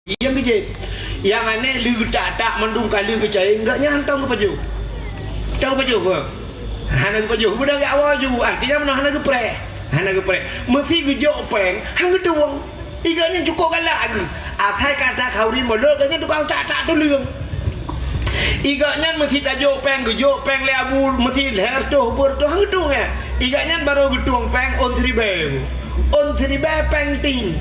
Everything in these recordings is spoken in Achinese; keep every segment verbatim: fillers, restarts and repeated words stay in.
Nyang keujeuet. Nyang aneh lé geutak-tak mandum ka lé geucayeng, gobnyan hana geupajoh. Hana geupajoh, hana geupajoh. Hana geupajoh. Beudôh awai ju, artinya meunan hana geupreh. Hana geupreh. Meusi geujok péng, han geutueng. Gobnyan cukôp galak geuh. Asai ka that khanuri mulod, gobnyan tukang tak-tak tuleueng. Gobnyan meusi tajok péng, geujok péng lé Abu, meusi lhèe reutôh, dua reutôh, han geutueng, eh. Gobnyan barô geutueng péng ôn siribèe. Ôn siribèe péng ting.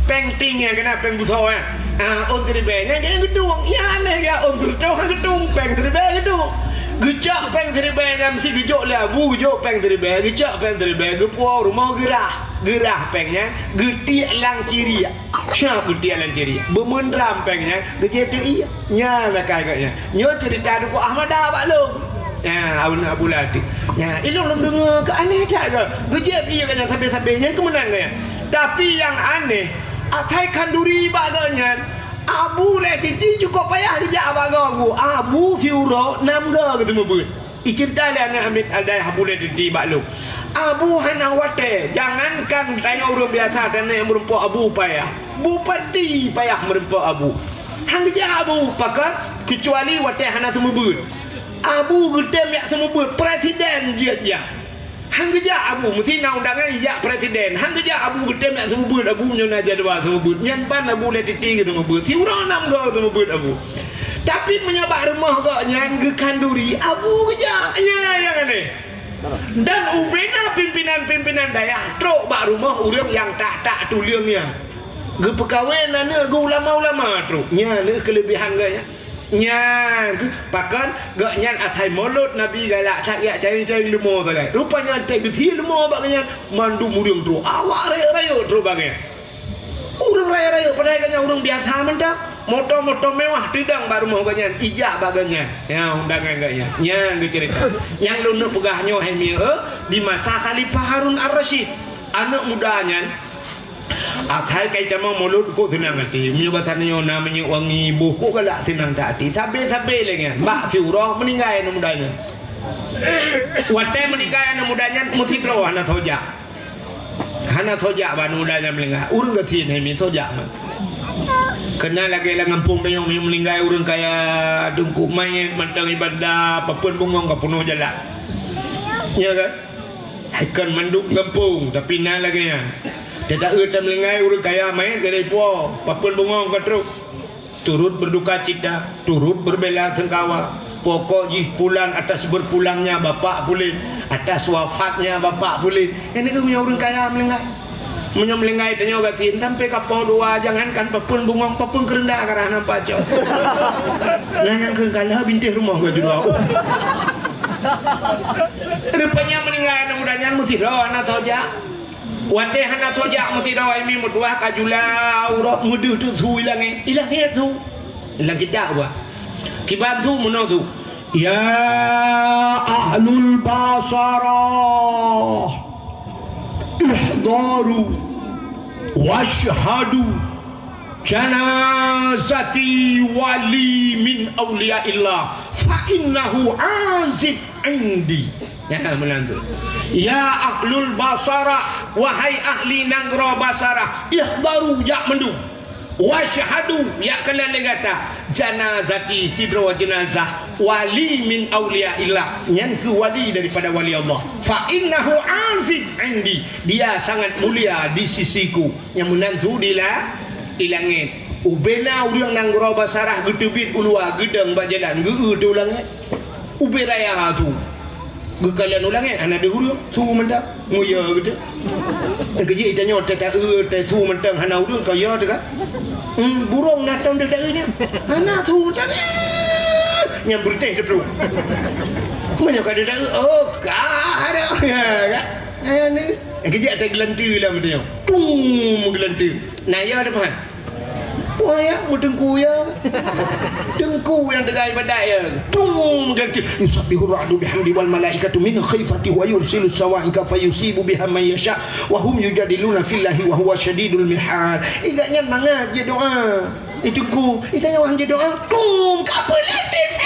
Péng ting nyang keunan péng busoe, eh. Ah, ôn siribèe nyan geutueng. Nyan aneh, ya, ôn siribèe han geutueng, péng siribèe geutueng. Geucok péng siribèe nyan meusi geujok lé Abu, geujok péng siribèe, geucok péng siribèe, geupuwoe rumoh geurah. Geurah péng nyan, geutiek lam ciriek. Syah geutiek lam ciriek. Beumeundram péng nyan, geujép teuh ié. Nyan lakèe gobnyan. Nyoe ceurita Teungku Ahmada bak lôn. Nyan, Abu, Abu Latif. Nyan, ilôn lôn deungö keu aneh that geuh. Geujép ié gobnyan sabé-sabé nyan keu meunan gobnyan. Tapi nyang aneh, asai khanduri bak gobnyan, Abu Latif cukôp payah geujak bak gob Abu. Abu siuroe nam goe geuteumeubeut. Iceurita lé aneuk Hamid Al-Daih Abu Latif bak lôn. Abu hana watèe, jangankan tanyoe ureueng biasa, tanyoe nyang meureumpok Abu payah. Bupati payah meureumpok Abu. Han geujak Abu, pakon? Keucuali watèe hana seumeubeuet. Abu geutem jak seumeubeuet, presiden jeuet jak. Han geujak Abu, meusi na undangan jak presiden. Han geujak Abu geutem jak seumeubeuet, Abu meunyoe na jadwal seumeubeuet. Nyan ban Abu Latif geuseumeubeuet. Siuroe nam goe seumeubeuet Abu. Tapi meunyoe bak rumoh gobnyan geukhanduri, Abu geujak. Nyan nyang aneh. Dan ubena pimpinan-pimpinan dayah trok bak rumoh ureueng nyang tak-tak tuleueng nyan. Geupeukawen aneuk geuh ulama-ulama trok. Nyan keulebihan gobnyan. Nyan keuh pakon gobnyan asai mulod Nabi galak that jak cayeng-cayeng leumo sagai. Rupanya teuh geusie leumo bak gobnyan, mandum ureueng trok. Awak rayeuk-rayeuk trok bak gobnyan. Ureueng rayeuk-rayeuk, padahai gobnyan ureueng biasa mantong. Moto-moto mewah teudong bak rumoh gobnyan, ijak bak gobnyan. Nyan undangan gobnyan. Nyan geuceurita. Nyang lôn neuk peugah nyoe hai mieu, di masa Khalifah Harun Ar-Rasyid, aneuk muda nyan, asai ka itamong mulod kok seunang até. Meunyoe basa nyoe na minyeuk wangi, boh kok galak seunang that até. Sabé-sabé lé nyan, bak siuroe meuninggai aneuk muda nyan. Watèe meuninggai aneuk muda nyan, meusidroe hana soe jak. Hana soe jak bak aneuk muda nyan meuninggai. Ureueng gasien hai mi soe jak man. Keunan lagèe lam gampông tanyoe meuninggai ureueng kaya, teungku manyét mantong ibadah, papeuen bungöng ka peunoh jalan. Ya kan? Hai kon mandum gampông, tapi na lagèe nyan. Teuta eu tameulinggai ureueng kaya manyét gadai po, papeuen bungöng ka trok. Turut berduka cita, turut berbela sungkawa. Pokok jih pulan atas berpulangnya bapak pulen, atas wafatnya bapak pulen. Ini keuh meunyoe ureueng kaya meulinggai. Meunyoe meulinggai tanyoe gasien sampai ka poh dua, jangankan papeuen bungöng, papeuen keureunda ka rhah nampak cok. Nah, nyang keuh kalah bintéh rumoh geuh judua. Rupanya meuninggai aneuk muda nyan meusidroe hana soe jak. Watèe hana soe jak meusidroe hai mi meutuah ka jula uroe meudeuh teuk su ilangèt. Ilangèt su. Lam kitab bah. Kiban su meunoe su. Ya ahlul Basarah, ihdaru wasyhadu janazati wali min auliyaillah fa innahu azib indi. Ya, meunan tu. Ya ahlul Basarah, wahai ahli nanggroe Basarah, ihdaru, jak mandum. Wasyhadu, jak kalon lé gata, janazati, sidroe jeunazah wali min auliyaillah, nyan keuh wali daripada wali Allah. Fa innahu azib indi, dia sangat mulia di sisiku. Nyang meunan su di la-, di langèt. Ubena ureueng nanggroe Basarah geuteubiet u luwa, geudong bak jalan, geu-eu teuh u langèt. Ubé raya su. Geukalon u langèt, hana deuh ureueng, su mantong. Muya geutanyoe. Keujeuet tanyoe tata-eu, ta-, su mantong hana ureueng, ka ya teuh kan? Hmm, burông na tom tata-eu nyan. Hana su mantong. Nyan beureutéh teuplueng. Meunyoe ka tata-eu, oh, ka ada. Ya, kan? Hana. Keujeuet teuh geulanteue lam tanyoe. Tum, geulanteue. Na ya teuh, Tuhan. Wah, ya, meuteungku, ya. Teungku nyang teuga ibadat, ya. Tung, ganti. Yusabbihur ra'du bihamdi wal malaikatu min khifati wa yursilu sawa'iqa fayusibu biha man yasha wa hum yujadiluna fillahi wa huwa syadidul mihal. Igat nyan mangat jeuet doa. Di teungku, itanyoe han jeuet doa. Tung, ka peuleueh T V.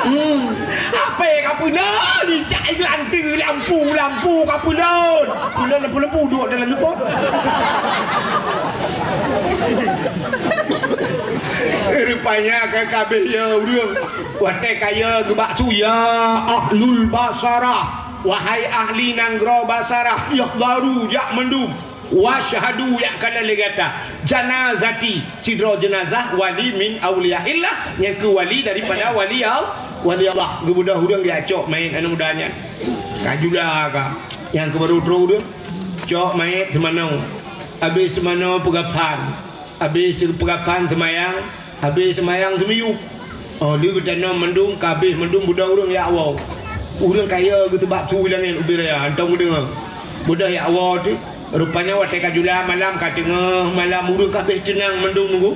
Hmm. Apa ka peuleueh? Dicak iklan tu lampu, lampu ka peuleueh. Peuleueh lampu-lampu duduk dalam lubang. Panya ka kabeh ya ureuëng. Watée kaya geubak su, ya ahlul Basarah, wahai ahli nanggroe Basarah, ihdharu, jak mandum. Wasyhadu, jak kalon lé gata. Janazati, sidroe jenazah wali min auliyaillah, nyang keu wali daripada wali Allah. Wali Allah, geubeudôh ureuëng geujak cok manyét aneuk muda nyan. Ka jula ka, nyang keu barô trok ureuëng. Cok manyét seumanoe. Abéh seumanoe peugaphan. Abéh peugaphan seumayang. Abéh seumayang seumiyueb. Oh, lheueh geutanom mandum, ka abéh mandum beudôh ureuëng jak woe. Ureuëng kaya geuseubab su i langét ubé raya, hantom geudeungoe. Beudôh jak woe teuh. Rupanya watée ka jula malam, ka teungoh malam, ureuëng ka abéh teunang mandum nunggu.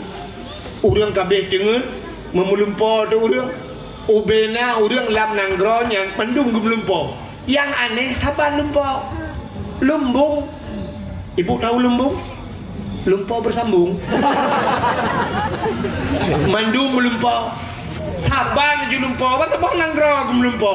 Ureuëng ka abéh teungeut, meumeulimpô teuh ureuëng. Ubé na ureuëng lam nanggroe nyan mandum geumeulimpô. Nyang aneh, saban lumpo. Lumbung. Ibu tahu lumbung? Lumpo bersambung. Mandum lumpo. Saban ju lumpo, bak saboh nanggroe geumeulimpô.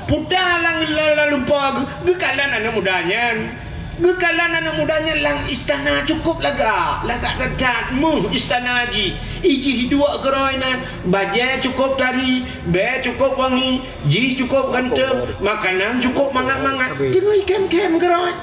Puta lam, lam, lam lumpo, geu-, geukalon aneuk muda nyan. Geukalon aneuk muda nyan lam istana cukôp lagak, lagak that-that meuh istana jih. Ijih duek keurôi nyan, bajée cukôp tari, bée cukôp wangi, jih cukôp ganteng, makanan cukôp mangat-mangat. Teungoh ikhém-khém keurôi.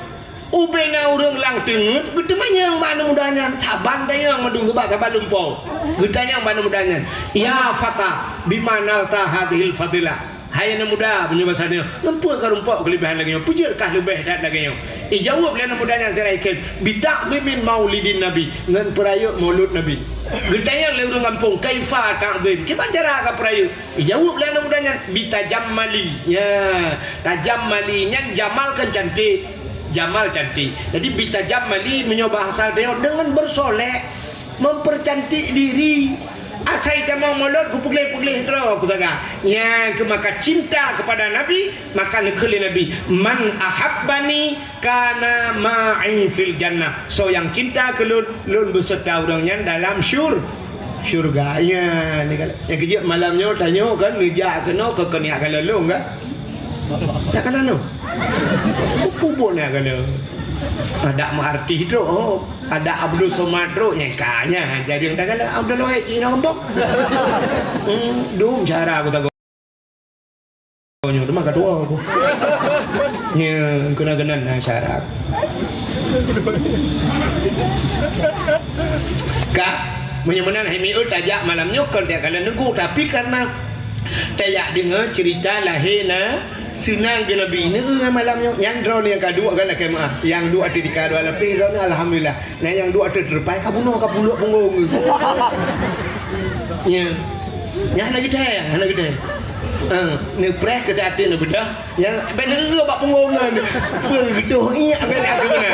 Ubé na ureuëng lam teungeut, geuteumanyong bak aneuk muda nyan, saban tanyong mandum, sabab saban lumpo. Geutanyong bak aneuk muda nyan, "Ya fata, bima nalta hadhil fadilah?" Hai aneuk muda, meunyoe basa nyoe, ngon peue karumpok keuleubaihan lagée nyoe? Peue jeuet kah leubeh that lagée nyoe? Ijaweueb lé aneuk muda nyan sira ikhém, "Bita'dhimin maulidin Nabi," ngon peurayeuk maulud Nabi. Geutanyong lé ureuëng gampông, "Kaifa ta'dhim?" Kiban cara kapeurayeuk? Ijaweueb lé aneuk muda nyan, "Bitajammali." Ya, tajammali nyan jamal kan cantik. Jamal cantik. Jadi bitajammali meunyoe bahasa tanyoe deungon bersolek. Mempercantik diri. Asai tamong mulod, kupeugléh-peugléh droe kusaga. Nyang keu maka cinta kepada Nabi, maka neukheun lé Nabi, "Man ahabbani kana ma'i fil jannah." Soe nyang cinta keu lôn, lôn beuseureuta ureuëng nyan dalam syur-, syurga. Ya, ni kalau nyang keujeuet malam nyoe tanyoe kan, neujak keunoe keu keuniak keu lôn kan. Nyak kalon nyoe. Peue buet nyak kalon? Adak meuartis trok, oh. Adak Abdul Somad trok, nyang ka nyan. Jadi nyak kalon Abdul Wahid cit nyoe keumbok. Hmm, dum cara aku takut. Nyoe teuma ka tuwoe aku. Nyoe keunan-keunan na syarat. Ka, meunyoe meunan hai miôt tajak malam nyoe kon tajak kalon teungku, tapi karena tajak deungoe cerita lahé na Seunan keu Nabi, neueu ngon malam nyoe. Nyang droeneuh nyang ka duek kan lakée meuah. Nyang duek ateueh tika dua lapéh droeneuh, alhamdulillah. Nah, nyang duek ateueh teurepai ka bunoe ka puluk punggong. Nya. Nya hana geuthée, hana geuthée. Ha, neupreh keu ateueh neubeudoh. Nyang ben neueu bak punggong nyan. Peugeudoh iyak ben aku beuna.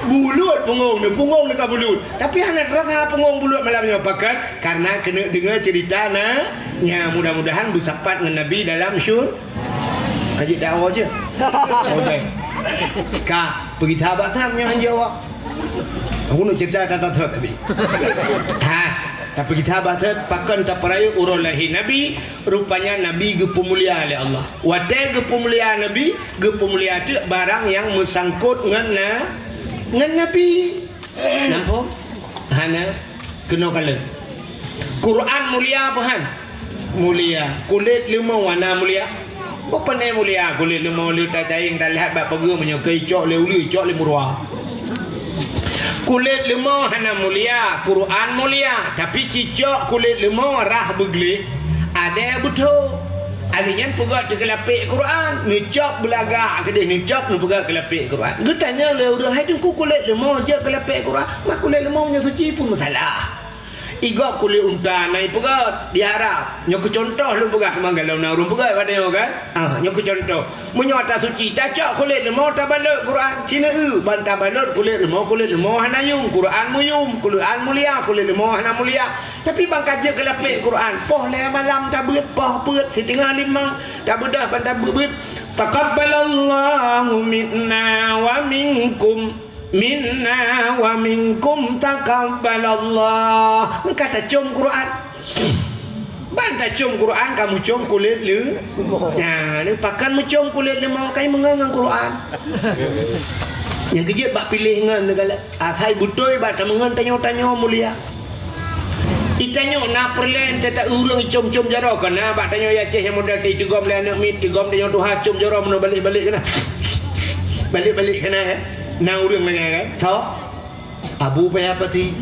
Bulut punggong nyoe, punggong nyoe ka bulut. Tapi hana teurasa punggong bulut malam nyoe. Pakon? Karena keuneuk deungoe cerita na. Nya, mudah-mudahan beusapat ngon Nabi dalam syur-, Ka jeuet dakwah je. Oke. Ka, peugisa bak Sam nyoe han jaweueb. Aku nak cerita tata thot tapi. Ha, tapi kita bak Sam, pakon tapeurayeuk uroe lahé Nabi, rupanya Nabi geupeumulia lé Allah. Watée geupeumulia Nabi, geupeumulia teuk barang nyang meusangkot ngon na-, ngon Nabi. Nampak? Hana keunoe kalon. Quran mulia apa han? Mulia. Kulét leumô hana mulia? Apa ni mulia kulét leumô, lé tacayeng talhat bak pageue meunyoe keu icok lé uleue, icok lé murwa. Kulét leumô hana mulia, Quran mulia, tapi cicok kulét leumô rhah beugleh, adée beutho. Ahli nyan peugah teukeulapék Quran, neucok beulagak keudeh neucok neupeugah keulapék Quran. Geutanyong lé ureuëng, "Hai teungku kulét leumô jeuet keulapék Quran?" Mak kulét leumô nyoe suci pun meusalah. Igob kulét unta na ipeugah di Arab. Nyoe keu contoh lôn peugah, memang galom na ureuëng peugah pada nyoe kan? Ah, nyoe keu contoh. Meunyoe ata suci, tacok kulét leumô tabalot Quran. Cina eu, ban tabalot kulét leumô, kulét leumô hana yum, Quran muyum, Quran mulia, kulét leumô hana mulia. Tapi ban ka jeuet keulapék Quran, poh lhée malam tabeuet, poh peuet, siteungoh limong, tabeudoh ban tabeuet. Taqabbalallahu minna wa minkum, minna wa minkum taqabbalallah. Ka tacom Quran. Ban tacom Quran ka mucom kulét leu. Nah, ni pakon mucom kulét leumô kai meungon ngon Quran. Nyang keujeuet bak piléh ngon neugala. Asai beutôi bak tameungon tanyoe-tanyoe mulia. Di tanyoe na peureulèe teuh ureueng icom-com jaroe, ka na bak tanyoe di Aceh nyang model teuh itigom lé aneuk miet, tigom tanyoe tuha com jaroe meunoe balek-balek keunan. Balek-balek keunan, eh. Na ureueng lagèe nyan, kan? Soe? Abu Paya Pasi,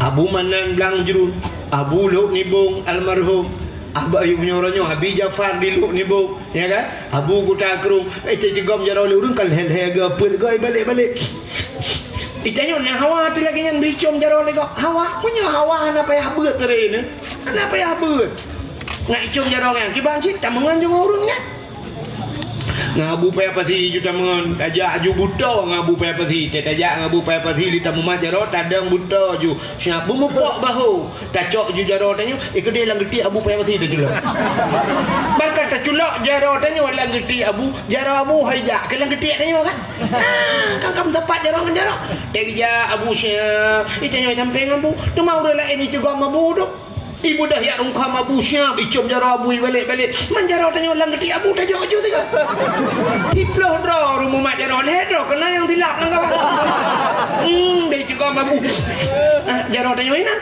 Abu Manan Blang Jruen, Abu Lhok Nibong almarhum, Abu Ayub nyoe uroe nyoe Abi Jafar di Lhok Nibong, ya kan? Abu Kuta Krueng, eh, teutigom jaroe lé ureueng ka lhèe-lhèe goe peuet goe balek-balek. Di tanyoe na hawa teuh lagèe nyan beuicom jaroe lé gob. Hawa, meunyoe hawa hana payah beuet teuh nyan. Hana payah beuet. Nak icom jaroe nyan, kiban cit tameungon ju ngon ureueng nyan. Ngon Abu Paya Pasi ju tameungon, tajak ju beutoe ngon Abu Paya Pasi. Tajak ngon Abu Paya Pasi lé tameumat jaroe, tadong beutoe ju. Siap beumupok bahu, tacok ju jaroe tanyoe, eh, keudeh lam geutiek Abu Paya Pasi taculok. Ban ka taculok jaroe tanyoe lam geutiek Abu, jaroe Abu hai jak keu lam geutiek tanyoe kan? Ha, kan ka meusapat jaroe ngon jaroe. Tajak Abu siap, eh, tanyoe sampéng Abu. Teuma ureueng laén itigom Abu tu. Ibu dah jak rungkam Abu siap, icom jaroe Abu ibalek-balek. Man jaroe tanyoe lam geutiek Abu tajok aju tiga. Siploh droe ureueng mumat jaroe, lhèe droe keunan nyang silap nang kawan. Hmm, dah icom Abu. Ah, jaroe tanyoe inan.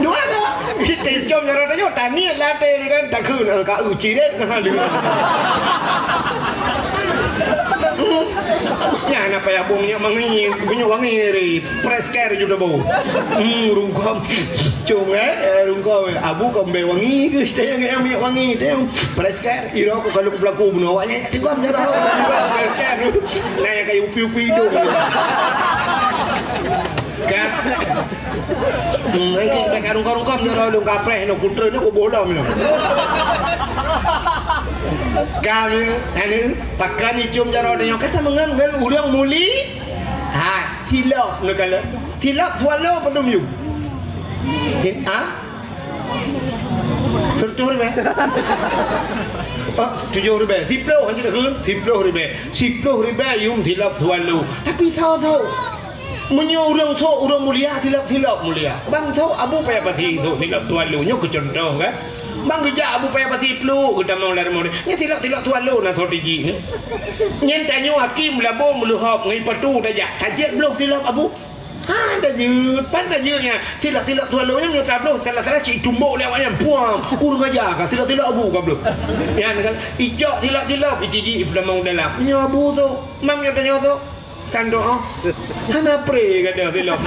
Dua ke? Kita icom jaroe tanyoe, taniet latèe ni kan, takheun, ah, ka eu ciret, nah, dia. Hmm. Nyan apa ya, Abu, minyeuk wangi, minyeuk wangi ni. Press care ju teuboh. Hmm, rungkam. Cuma, eh, rungkam. Abu ka meu'en wangi keu, teuh nyang minyeuk wangi, teuh nyang press care. Iro ku kalau pelaku bunoe awak nyan, tinggal jarak. Press care. Nah, nyang kayu upi-upi idong. Kan? Hmm, engke bèk rungkam-rungkam, jaroe lôn kapreh, nyoe kutrön, nyoe kuboh lom, nyoe. Kami, anu, pakon icom jaroe tanyoe, ka tameungon ngon ureueng muli-, Ha, silop neukalon. Silop swallow padum yum? Hin-, ha? Sireutoh ribèe? Oh, tujoh ribèe. Siploh, hanjeuet takheun. Siploh ribèe. Siploh ribèe yum silop swallow. Tapi tho-tho. Meunyoe ureueng sôk, ureueng mulia, silop-silop mulia. Ban sôk Abu Paya Pasi sôk silop swallow. Nyoe keu cuntoh, kan? Ban geujak Abu Paya Pasi pluek geutamong lam rumoh. Nyan silop-silop swallow na soe tijih nyoe. Nyan tanyoe aki meulabô meuleuhop ngon ipatu tajak. Tajeuet bloh silop Abu. Ha, tajeuet, pan tajeuet nyan. Silop-silop swallow nyan meunyoe tabloh salah-salah cit itumbok lé awak nyan. Puang, ureueng aja ka silop-silop Abu ka bloh. Nyan kan ijok silop-silop itijih ipeutamong dalam. Nyoe Abu tu. Mam nyoe tanyoe tu. Kan doa. Hana pre gadoh silop.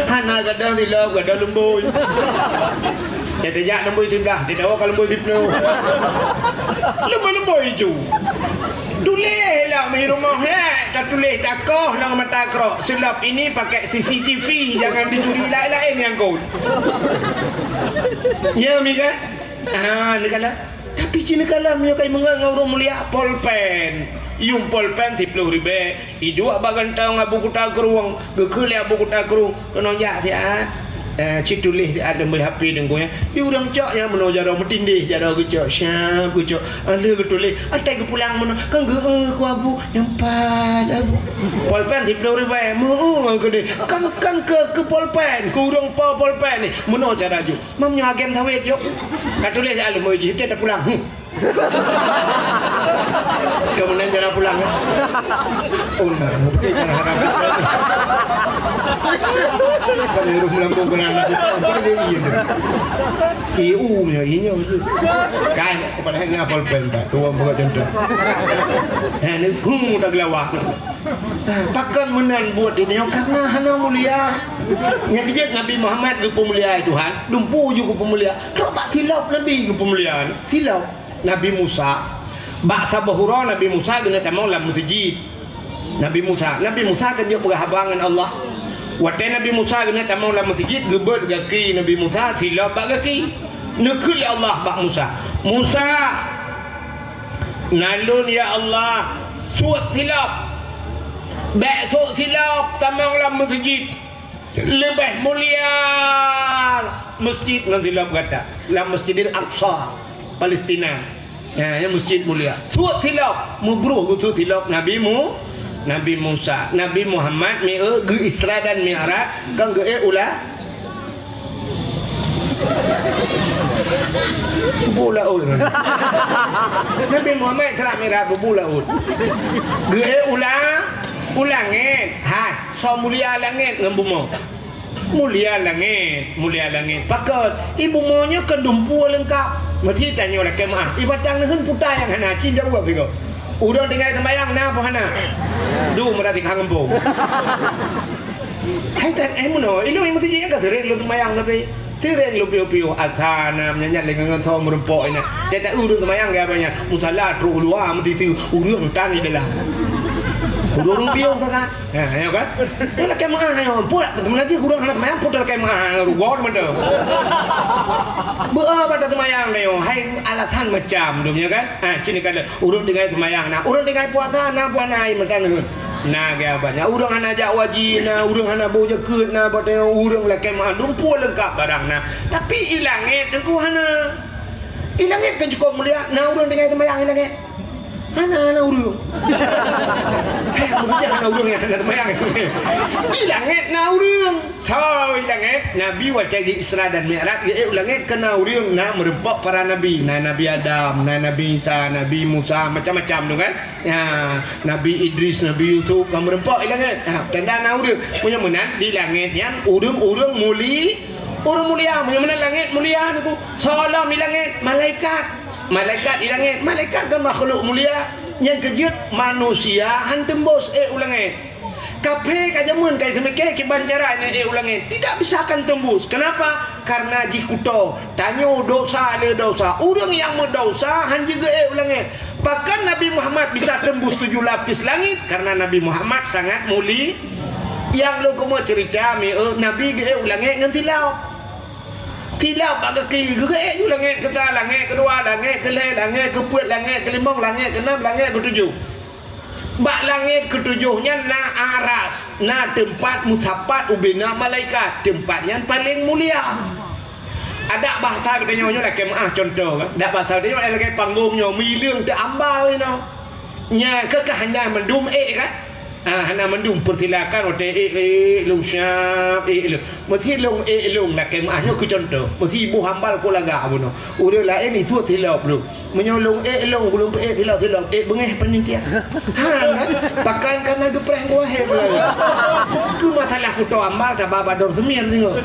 Hana gadoh silop, gadoh lumbôi. Jadi jak lumbôi siblah, jadi awak ka lumbôi siploh. Lumbôi-lumbôi ju. Tuléh lah meurumoh, he. Tatuléh takoh lam mata krok. Silop ini pakai C C T V, jangan dicuri laén-laén nyang kon. Ya, mi kan? Ah, ni kan? Tapi cit neukalon meunyoe ka imeungon ngon ureueng mulia, polpen. Yum polpen siploh ribèe. Iduek bak gantong Abu Kuta Krueng, geukheun lé Abu Kuta Krueng, "Keunoe jak siat. Eh, ci tuléh siat lam HP teungku nyan." Di ureueng cok nyan meunoe jaroe meutindéh, jaroe geucok, siap geucok. Ah, lheueh geutuléh, "Asai geupulang meunoe." "Kan geu-, eh, keu Abu." "Nyan pat, Abu." Polpen siploh ribèe, meu-, eh, keudeh. "Kan, kan keu, keu polpen, keu ureueng po polpen ni." Meunoe cara ju. Mam nyoe agen sawét jok. Ka tuléh di aleuem jih, teuh tapulang. Hmm. Keumudian cara pulang. Oh, nah, betul cara haram. Kan harus melambung benar. Betul dia iya. I U nya, I nya betul. Kan, padahal ni hafal pen tak. Tuan buat contoh. Ha, ni, hmm, dah gelawak. Pakon meunan buet di nyoe? Karena hana mulia. Nyang jeuet Nabi Muhammad geupeumulia Tuhan, dumpeue ju geupeumulia. Trok bak silop Nabi geupeumulia. Silop Nabi Musa. Bak saboh uroe Nabi Musa geuneuk tamong lam meuseujid. Nabi Musa, Nabi Musa ka jeuet peugah haba ngon Allah. Watèe Nabi Musa geuneuk tamong lam meuseujid, geubeuet gaki Nabi Musa, silop bak gaki. Neukheun lé Allah bak Musa, "Musa, na lôn, ya Allah, suet silop. Bèk sôk silop tamong lam meuseujid. Leubeh mulia meuseujid ngon silop gata lam Masjidil Aqsa, Palestina. Nyan, nyan meuseujid mulia." Suet silop, meubroh geusuet silop Nabi Mu-, Nabi Musa. Nabi Muhammad mi'eu geu-Isra dan Mi'raj, kan geuék u la-, Kubu laôt. Nabi Muhammad Isra Mi'raj kubu laôt. Geuék u la-, u langét. Hai, soe mulia langét ngon bumoe? Mulia langét, mulia langét. Pakon? Ibu mo nyoe keu dumpeue leungkap. Meusti tanyoe lakée meu'ah. Ibatang neuheun puta nyang hana cit jaweueb sigoe. Ureuëng tinggai seumayang na peue hana? Duek meurat di kahang gampông. Hai tan eh meunoe, ilong meuseujid ka sering lôn seumayang tapi sering lôn piôh-piôh asa na meunyan lé ngon soe meureumpok ina. Dia tak ureuëng seumayang gaya banyak. Musala trok luwa meuti ureuëng tan di dalam. Ureuëng piôh sakat. Ha, ya kan? Dia lakée meu'ah nyoe. Pula meunajih ureuëng hana seumayang pun lakée meu'ah rugon meudo. Beu bata seumayang nyoe. Hai alasan macam dum ya kan? Ha, cini kada ureuëng tinggai seumayang na, ureuëng tinggai puasa na, puasa na ai meutan. Na gaya banyak ureuëng hana jak waji na, ureuëng hana boh jakeuet na, batée ureuëng lakée meu'ah dumpeue leungkap barang na. Tapi i langét teungku hana. I langét kan cukup mulia, na ureuëng tinggai seumayang i langét. Hana, hana ureuëng. Eh, maksudnya hana ureuëng nyang hana seumayang. Di langét na ureuëng. Soe di langét? Nabi watée di Isra dan Mi'raj, geuék u langét keu na ureuëng, na meureumpok para nabi. Na Nabi Adam, na Nabi Isa, Nabi Musa, macam-macam tu kan. Ya, Nabi Idris, Nabi Yusuf, ka meureumpok di langét. Ha, tanda na ureuëng. Meunyoe meunan, di langét nyan ureuëng-ureuëng muli-, ureuëng mulia. Meunyoe meunan langét mulia, niku. Soe lom di langét? Malaikat. Malaikat di langét, malaikat kan makhluk mulia, nyang keujeuet manusia han teumbus ék u langét. Kaphé ka jameun ka seumike kiban cara nyan ék u langét, tidak bisa akan teumbus. Kenapa? Karena jikuto tanyoe dosa le dosa. Ureuëng nyang meudausa han jigeuék u langét. Pakon Nabi Muhammad bisa teumbus tujoh lapis langét? Karena Nabi Muhammad sangat muli. Nyang lôn keumeung cerita mi, eh, Nabi geuék u langét ngon tilap. Tilap bak gaki, geuék ju langét keuta, langét keudua, langét keulhée, langét keupeuet, langét keulimong, langét keuenam, langét keutujoh. Bak langét keutujoh nyan na aras, na teumpat meusapat ubena malaikat. Teumpat nyan paleng mulia. Adak bahasa geutanyoe nyoe lakée meu'ah contoh, adak bahasa geutanyoe lagée panggong nyoe, meuleueng teuambal inoe. Nya keu keuhandan mandum ék kan? Ah, hana mandum persilakan watée ék, ék lôn siap, ék lôn. Meusti lôn ék lôn lakée meu'ah nyoe keu contoh. Meusti iboh hambal ko lagak bunoe. Ureuëng laén itu tilop lôn. Meunyoe lôn ék lôn, ulôn peuék tilop-tilop, ék beungéh panitia. Ha, kan? Pakan kana geupreh kuah ék lôn. Keu masalah kuto hambal taba bador semir singoh.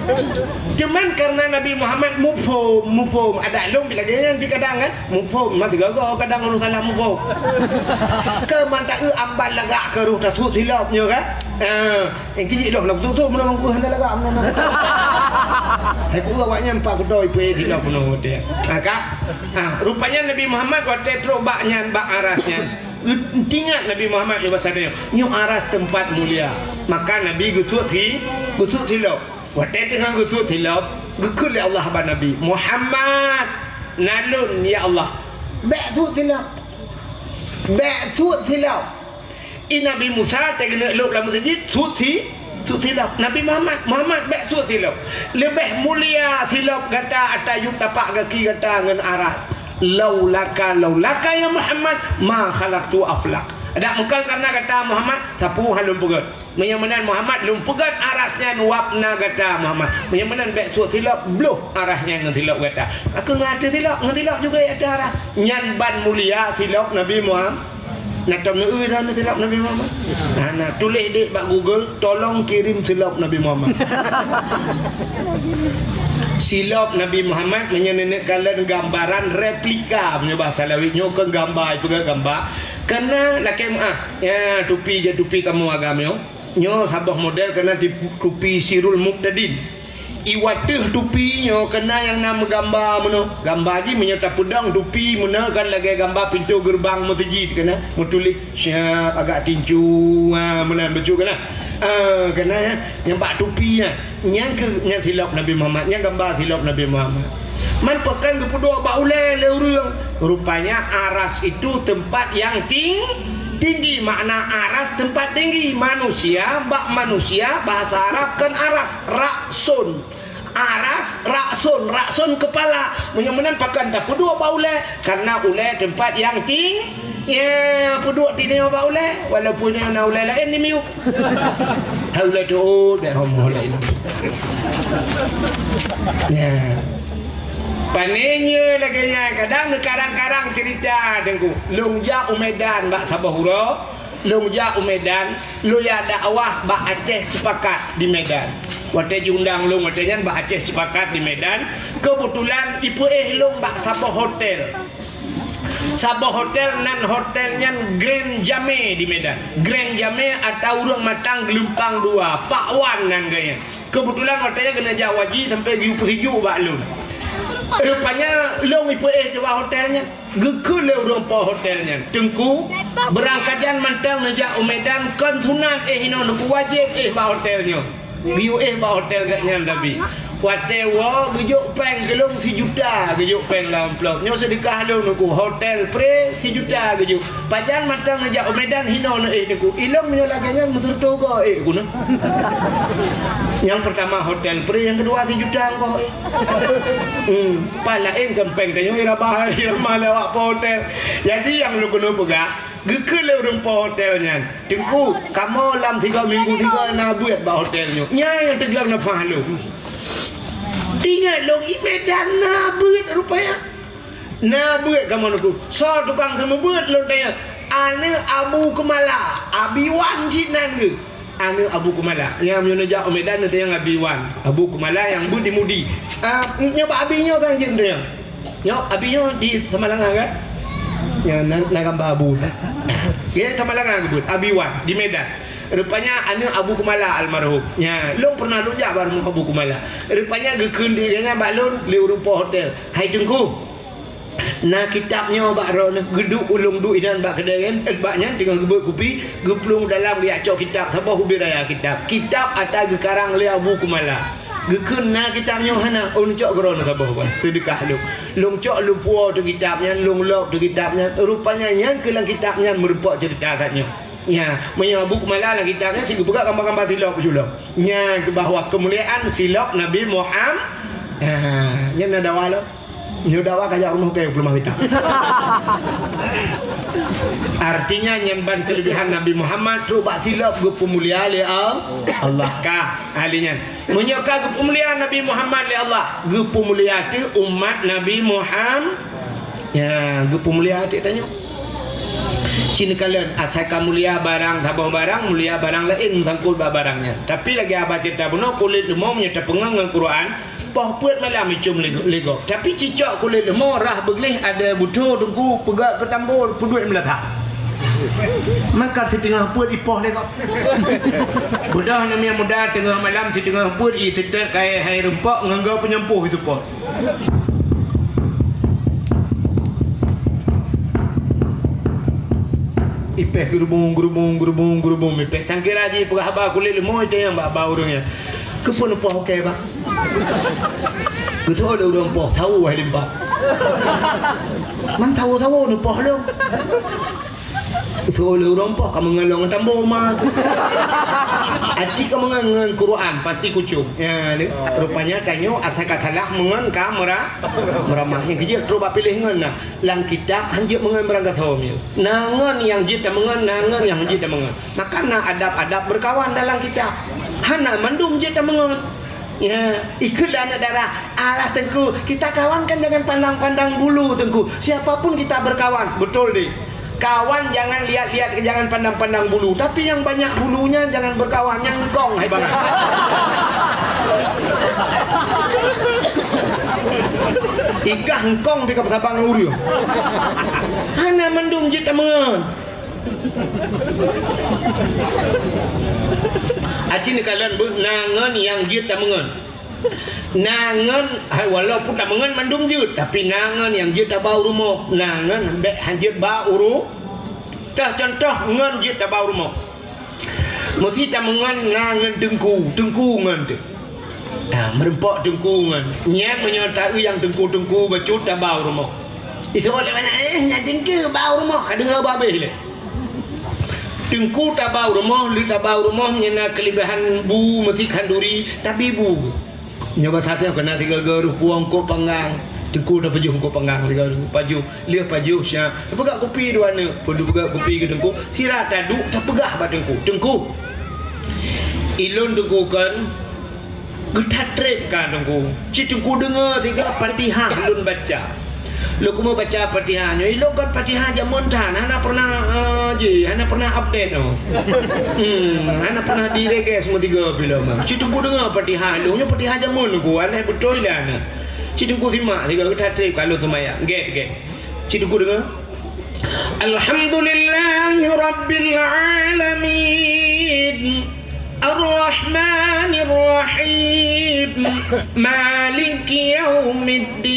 Cuman karena Nabi Muhammad muphom, muphom. Adak lôn lagée nyan cit kadang kan? Muphom, meusigoe-goe kadang ureuëng salah muphom. Keu mantah eu ambal lagak keu roh tasut silop nyoe kan? Ah, eh, kiji lom nak tutup meunan mangku hana lagak meunan. Hai ku awak nyan empat kuto ipeu silop meunan dia. Ha ka? Ha, rupanya Nabi Muhammad watée trok bak nyan, bak aras nyan. Ingat Nabi Muhammad nyoe bahasa dia. Nyoe aras tempat mulia. Maka Nabi geusuet si, geusuet silop. Watée teungoh geusuet silop, geukheun lé Allah bak Nabi, "Muhammad, na lôn, ya Allah." "Bék suet silop. Bék suet silop." I Nabi Musa teugeuneuek lop lam meuseujid, suet si, suet silop. Nabi Muhammad, "Muhammad, bék suet silop. Leubeh mulia silop gata ata yup tapak gaki gata ngon aras. Laulaka, laulaka ya Muhammad, ma khalaqtu aflak." Adak meukan karena gata Muhammad, sapeue han lôn peugét. Meunyoe meunan Muhammad lôn peugét aras nyan wab na gata Muhammad. Meunyoe meunan bék suet silop, bloh aras nyan ngon silop gata. Aku ngon ateueh silop, ngon silop juga ya ateueh aras. Nyan ban mulia silop Nabi Muhammad. Na tom neueu droeneuh silop Nabi Muhammad. Hana, tuléh dek bak Google, tolong kirim silop Nabi Muhammad. Silop Nabi Muhammad meunyoe neuneuk kalon gambaran replika, meunyoe bahasa Lawi nyoe kon gamba, ipeugah gamba. Kana lakée meu'ah. Ya, tupi je tupi kamoe agam nyoe. Nyoe saboh model kana tip-, tupi Sirul Muqtadin. I wateuh tupi nyoe kana nyang na meugamba meunoe. Gamba jih meunyoe tapeudong tupi meunoe kan lagée gamba pintoe geureubang meuseujid kana, meutuléh siap agak tincu, ha, meunan bacut kana. Ah, kana ya, nyang bak tupi nyan. Nyang keu, nyang silop Nabi Muhammad, nyang gamba silop Nabi Muhammad. Man pakon geupeuduek bak ulée lé ureuëng? Rupanya aras itu tempat yang ting-, tinggi. Makna aras tempat tinggi. Manusia, bak manusia, bahasa Arab kan aras, raksun. Aras, raksun, raksun kepala. Meunyoe meunan pakon tapeuduek bak ulée, karena ulée tempat yang ting-, Ya, peuduek di nyoe bak ulée, walaupun nyoe na ulée laén di miyueb. Hai ulée teuôt, bèk homoh laén. Ya. Pane nyoe lagée nyan, kadang neukarang-karang cerita, Teungku. Lôn jak u Medan bak saboh uroe, lôn jak u Medan, lôn jak dakwah bak Aceh Sepakat di Medan. Watèe jiundang lôn watèe nyan bak Aceh Sepakat di Medan, keubeutulan ipeuéh lôn bak saboh hotel. Saboh hotel nan hotel nyan Grand Jamé di Medan. Grand Jamé atau ureueng Matang Geulumpang Dua, Pak Wan nan geuh nyan. Keubeutulan watèe nyan geuneuk jak haji sampoe geuyue peusijuek bak lôn. Rupanya lôn ipeuéh di bak hotel nyan. Geukheun lé ureueng po hotel nyan, "Teungku, beurangkajan mantong neujak u Medan kon sunat éh inoe, Teungku, wajéb éh bak hotel nyoe." Geuyue éh bak hotel geuh nyan, tapi watèe woe geujok péng keu lôn sijuta, geujok péng lam amplop. "Nyoe seudeukah lôn, Teungku, hotel pré sijuta geujok. Pajan mantong neujak u Medan hinoe neuéh, Teungku." Ilôn meunyoe lagèe nyan meuseureutôh goe éh keunoe. Nyang peurtama hotel pré, nyang keudua sijuta goe éh. Hmm, pat laén kon péng tanyoe iraba, irama lé awak po hotel. Jadi nyang lôn keuneuk peugah, geukheun lé ureueng po hotel nyan, "Teungku, kamoe lam tiga minggu tiga na beuet bak hotel nyoe." Nyan nyang teugleng nafah lôn. Ingat lôn, i Medan na beuet rupanya. Na beuet kamoe, Teungku. Soe tukang seumeubeuet lôn tanya? Aneuk Abu Keumala, Abi Wan cit nan geuh. Aneuk Abu Keumala. Nyang meunyoe neujak u Medan neutanyong Abi Wan. Abu Keumala nyang beuet di Mudi. Ah, nyoe bak Abi nyoe kan jeuet neutanyong. Nyoe Abi nyoe di Samalanga kan? Nyan na, na gamba Abu. Nyan Samalanga geubeuet, Abi Wan di Medan. Rupanya aneuk Abu Keumala almarhum. Nyan, lôn pernah lôn jak bak rumoh Abu Keumala. Rupanya geukheun di nyan bak lôn lé ureueng po hotel, "Hai Teungku, na kitab nyoe bak droeneuh, geuduek ulôn duek inan bak keudè nyan, eh, bak nyan teungoh geubeuet kupi, geuplueng dalam geujak cok kitab, saboh ubit raya kitab. Kitab ata geukarang lé Abu Keumala." Geukheun, "Na kitab nyoe?" "Hana." "Oh, neucok keu droeneuh saboh ban, seudeukah lôn." Lôn cok, lôn puwoe teuh kitab nyan, lôn lok teuh kitab nyan. Rupanya nyan keuh lam kitab nyan meurumpok ceurita that nyoe. Nyan, meunyoe Abu Keumala lam kitab nyan cit geupeugah gamba-gamba silop keujulong. Nyan keuh bahwa keumuliaan silop Nabi Muham-, ah, nyan na dawa lom. Nyoe dawa ka jak rumoh keu peuleumah mita. Artinya nyan ban keuleubehan Nabi Muhammad trok bak silop geupeumulia lé Al-, Allah. Ka ahli nyan. Meunyoe ka geupeumulia Nabi Muhammad lé Allah, geupeumulia teuh umat Nabi Muham-, ya, geupeumulia teuh tanyoe. Ci neukalon, asai ka mulia barang, saboh barang, mulia barang laén meusangkot bak barang nyan. Tapi lagèe haba ceurita bunoe, kulét leumo meunyoe tapeungon ngon Quran, poh peuet malam icôm lé, lé gob. Tapi cicok kulét leumo rhah beugleh, ada butho Teungku peugah keu tambô peuduek meulata. Maka siteungoh peuet ipoh lé gob. Beudôh aneuk miet muda teungoh malam siteungoh peuet iseutôt kayèe hai rumpok ngon goe peunyampôh iseupôt. Ipèh geurubung, geurubung, geurubung, geurubung ipèh. Sangkira jipeugah haba kulét leumo itanyong bak, bak ureueng nyan, "Keupeue neupoh ukèe, Bang?" Geutanyong lé ureueng poh, "Sawo hai limpa." "Man sawo-sawo neupoh lôn?" Geutanyong lé ureueng poh, "Ka meungon lôn ngon tambô ma." "Aci ka meungon ngon Quran, pasti kucôm." Ya, ni, rupanya tanyoe asai ka salah meungon ka meura-, meuramah. Nyang keujeuet trok bak piléh ngon na. Lam kitab han jeuet meungon barang gasoe mieu. Na ngon nyang jeuet tameungon, na ngon nyang han jeuet tameungon. Maka na adab-adab beukawan dalam kitab. Hana mandum jeuet tameungon. Ya, ikheun lé aneuk dara, "Alah Teungku, kita kawan kan jangan pandang-pandang bulu Teungku. Siapa pun kita berkawan." Beutôi deh. Kawan jangan lihat-lihat, jangan pandang-pandang bulu. Tapi yang banyak bulunya jangan berkawan, nyang eungkong hai bangai. Ikah eungkong pih ka peusaban ngon ureueng. Hana mandum jeuet tameungon. Aci neukalon beuh na ngon nyang jeuet tameungon. Na ngon, hai, walaupun tameungon mandum jeuet, tapi na ngon nyang jeuet taba u rumoh, na ngon bèk han jeuet ba u ru-, toh contoh ngon jeuet taba u rumoh. Meusi tameungon na ngon teungku, teungku ngon teuh. Ha, meurumpok teungku ngon. Nyan meunyoe taeu nyang teungku-teungku bacut taba u rumoh. Iseuôt lé banyak, "Eh, nyan teungku ba u rumoh," ka deungö babeh lé. Teungku taba u rumoh, lheueh taba u rumoh nyan na keuleubehan bu meusi khanduri, tabi bu. Nyoe basa teuh keunan sigoe-goe reuh puwoe eungkôt panggang. Teungku tapajoh eungkôt panggang sigoe reuh pajoh, lheueh pajoh siat. Tapeugöt kupi dua aneuk, peue tapeugöt kupi keu teungku. Sira taduek tapeugah bak teungku, "Teungku, ilôn teungku kon geuthat trép ka teungku. Ci teungku deungö sigoe Fatihah lôn baca. Lôn keumeung baca Fatihah nyoe, ilôn kan Fatihah jameun tan, hana pernah, eh, ji, hana pernah update nyoe. Hmm, hana pernah direges meusigoe pih lôn mah. Cit teungku deungoe Fatihah lôn, nyoe Fatihah jameun ku, aneh beutôi dah nyoe. Cit teungku simak sigoe, geutanyoe trép ka lôn seumayang. Gét, gét. Cit teungku deungoe. Alhamdulillahi Rabbil Alamin. Ar-Rahmanir Rahim. Maliki Yaumiddin.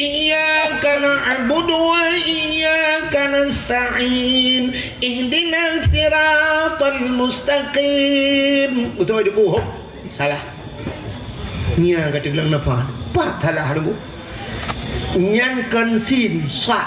Iyyaka na'budu wa iyyaka nasta'in. Ihdinas siratal mustaqim. Beutôi, Teungku. Salah. Nya ka teulang napa? Pat salah, Teungku. Nyan kon sin, sad.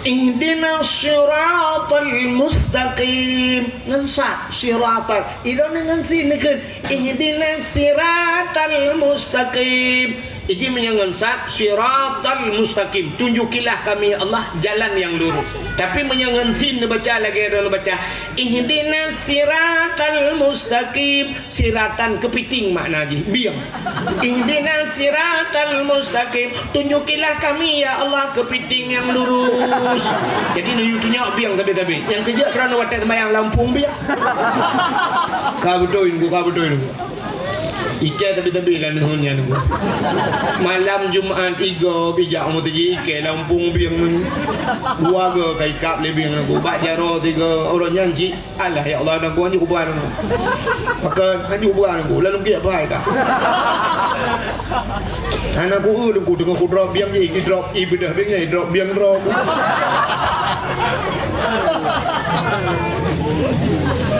Ihdinas siratal mustaqim. Ngon sad, siratal. Idong ngon sin neukheun. Ihdinas siratal mustaqim. Iji meunyoe ngon sad, siratal mustaqim. Tunjukilah kami, ya Allah, jalan yang lurus. Tapi meunyoe ngon sin neubaca lagée droe neubaca, ihdinas siratal mustaqim. Siratan keupiting makna jih, bieng. Ihdinas siratal mustaqim, tunjukilah kami, ya Allah, keupiting nyang lurus. Jadi, neuyue tunyok bieng sabe-sabe. Nyang keujeuet droeneuh watée seumayang lam pueng bieng. Ka beutôi, Teungku, ka beutôi, Teungku. Icai sabe-sabe lam neuheun nyan, Teungku. Malam Jumat, igob ijak u meuseujid, ikei lam pueng bieng. Dua goe ka ikab lé bieng, Teungku. Bak jaroe sigoe, uroe nyan cit. Alah, ya Allah, aneuk buah nyoe ubah aneuk buah. Maka, nyoe ubah aneuk buah. Lalu giek pai ka. Aneuk buah, eh, Teungku, teungoh kudrop bieng jih, idrop, ibeudoh bieng jih, idrop bieng droe.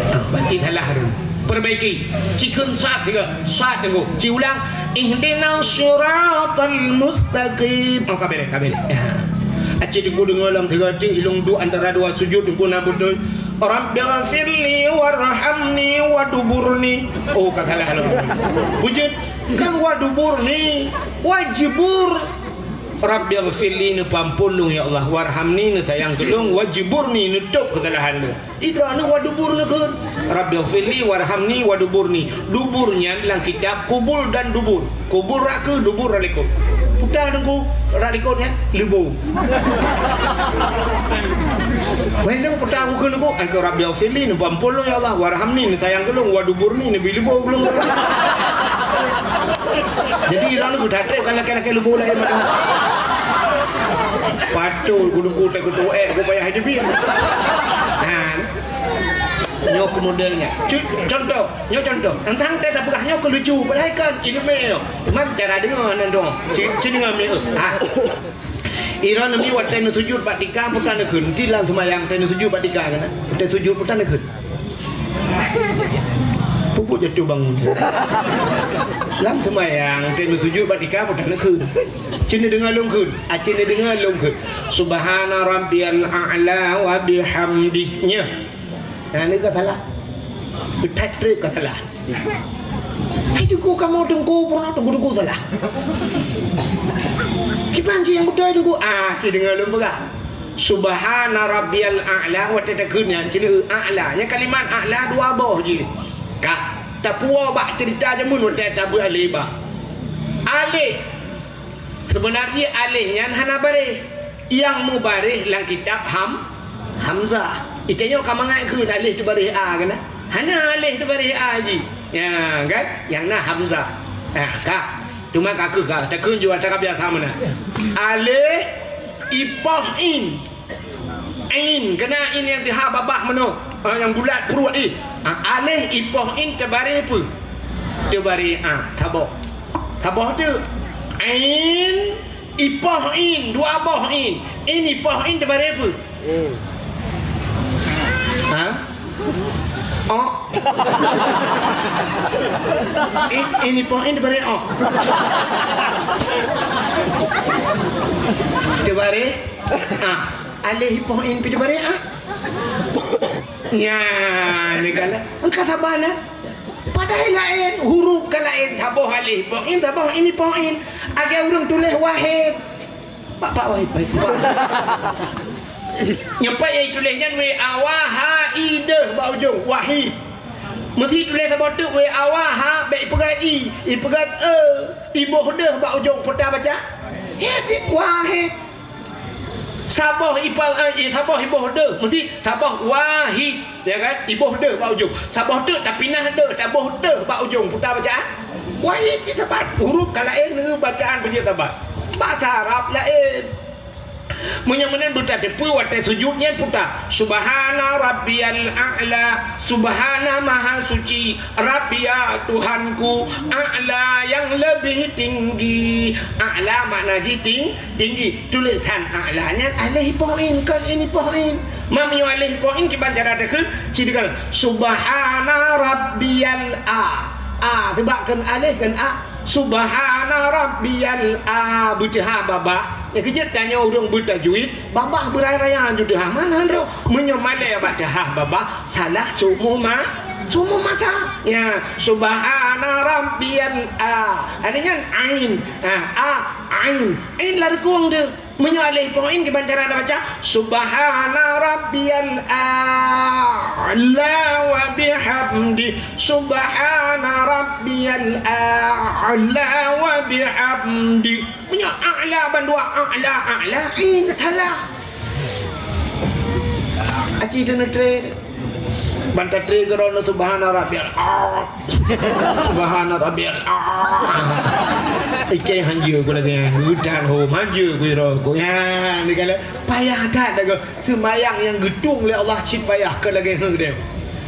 Ah, berarti salah tu. Perbaiki. Cikheun sad juga. Sad, Teungku. Ci ulang. Ihdinas siratal mustaqim. Oh, ka bereh, ka bereh. Ya. Aci Teungku deungoe lam sigoe teuk, ilôn duek antara dua sujud, Teungku na beutôi. Rabbighfirli warhamni waduburni. Oh, ka salah lôn. Beujeuet, kan waduburni, wajbur. Rabbighfirli, neupeuampôn lôn, ya Allah. Warhamni, neusayang keu lôn. Wajburni, neutôb keusalahan lôn. Idroeneuh wadubur neukheun. Rabbighfirli warhamni waduburni. Dubur nyan lam kitab kubul dan dubur. Kubul rot keue, dubur rot likot. Peue teungku rot likot nyan? Leubo. Meunan peue teungku kheun leubo? Ai keu Rabbighfirli, neupeuampôn lôn ya Allah, warhamni, neusayang keu lôn, waduburni, neubri leubo keu lôn. Jadi, droeneuh geutanyoe kan lakée-lakée leubo laén mantong. Patôt geuduek kutéh keutuek, eh, geuh payah teubiet. Ha. Nyoe keu model nyan. Cu-, contoh, nyoe contoh. Teuntang teuh tapeugah nyoe keu lucu, padahai kan ileumèe nyoe. Cuma cara deungoe nyan dong. Ci, ci deungoe mi, eh. Ha. Droeneuh mi watèe neusujut bak tika, peue teungku neukheun? Ti lam seumayang watèe neusujut bak tika kan? Watèe sujut peue teungku neukheun? Pupuk jatuh bangun. Lam seumayang watèe neusujut bak tika, peue teungku neukheun? Ci neudeungoe lôn kheun. Aci neudeungoe lôn kheun. Subhana rabbiyal a'la wa bihamdih. Nyoe. Nah, ni ka salah. Beuthat trép ka salah. Hai teungku, kamoe teungku, peurunoe teungku-teungku salah. Kiban cit nyang beutôi teungku? Ah, ci deungoe lôn peugah. Subhana rabbiyal a'la, watèe takheun nyan, ci neueu a'la. Nyan kalimat a'la dua boh jih. Ka, tapuwoe bak ceurita jameun watèe tabeuet aleh ba. Aleh. Seubeuna jih aleh nyan hana baréh. Nyang meubaréh lam kitab ham, hamzah. Itanyoe ka mangat kheun aleh teubaréh a keunan? Hana aleh teubaréh a jih. Ya, kan? Nyang na hamzah. Ha, ka. Cuma ka keuh ka. Takheun jua cara biasa meunan. Aleh ipoh in. In, keunan in nyang teuha babah meunoe. Ah, nyang bulat pruet jih. Ah, aleh ipoh in teubaréh peue? Teubaréh a, saboh. Saboh teuk. In ipoh in, dua boh in. In ipoh in teubaréh peue? Hmm. Ha? Ôk. In, in ipoh in teubaréh ôk. Teubaréh a. Aleh ipoh in pih teubaréh a. Nyan, ni kan. Engka saban, eh? Padahai laén, huruf ka laén, saboh aleh ipoh in, saboh in ipoh in. Lagèe ureueng tuléh Wahid. Pak, Pak Wahid, Wahid, Pak. Nyoe pat nyang tuléh nyan W A W H I deuh bak ujong, Wahid. Meuseuti tuléh saboh teuk W A W H, bèk ipeugöt I, ipeugöt E, iboh deuh bak ujong, peue ta baca? Hét, wahid. Saboh ipa-, eh, saboh iboh deuh, meusti saboh wahid, ya kan? Iboh deuh bak ujong. Saboh teuk tapinah deuh, saboh deuh bak ujong. Puta bacaan. Wahid cit sabat. Huruf ka laén, bacaan pun cit sabat. Bahasa Arab laén. Meunyoe meunan beutateupeue watée sujud nyan puta, "Subhana rabbiyal a'la, subhana maha suci, rabbiya Tuhanku, a'la yang lebih tinggi." A'la makna jih ting-, tinggi. Tulésan a'la nyan alif poin, kon ini poin. Meunyoe alif poin kiban cara takheun, sideungon, "Subhana rabbiyal a." A, seubab kon alif kon a. Subhana rabbiyal a, beuteuha babah. Nyang keujeuet tanyoe ureuëng beutajwid, babah beuraya-raya ju teuha. Mana droe? Meunyoe malée bak teuha babah, salah seumeu ma-, seumeu masa. Ya, subhana rabbiyal a. Ada nyan ain. Ha, a, ain. Ain lam rukung tu. Meunyoe alif poin kiban cara tabaca, "Subhana rabbiyal a'la wa bihamdi, subhana rabbiyal a'la wa bihamdi." Meunyoe a'la bandua, a'la, a'la, in, salah. Aci tu neutre. Ban tatré keudroe, "Subhana rabbiyal a." Subhana rabbiyal a. Ikei hanjeuet ku lagée nyan. Geutan ho, hanjeuet ku iro ku. Ya, ni kala payah that dah. Seumayang nyang geutueng lé Allah cit payah keu lagée heueh deh.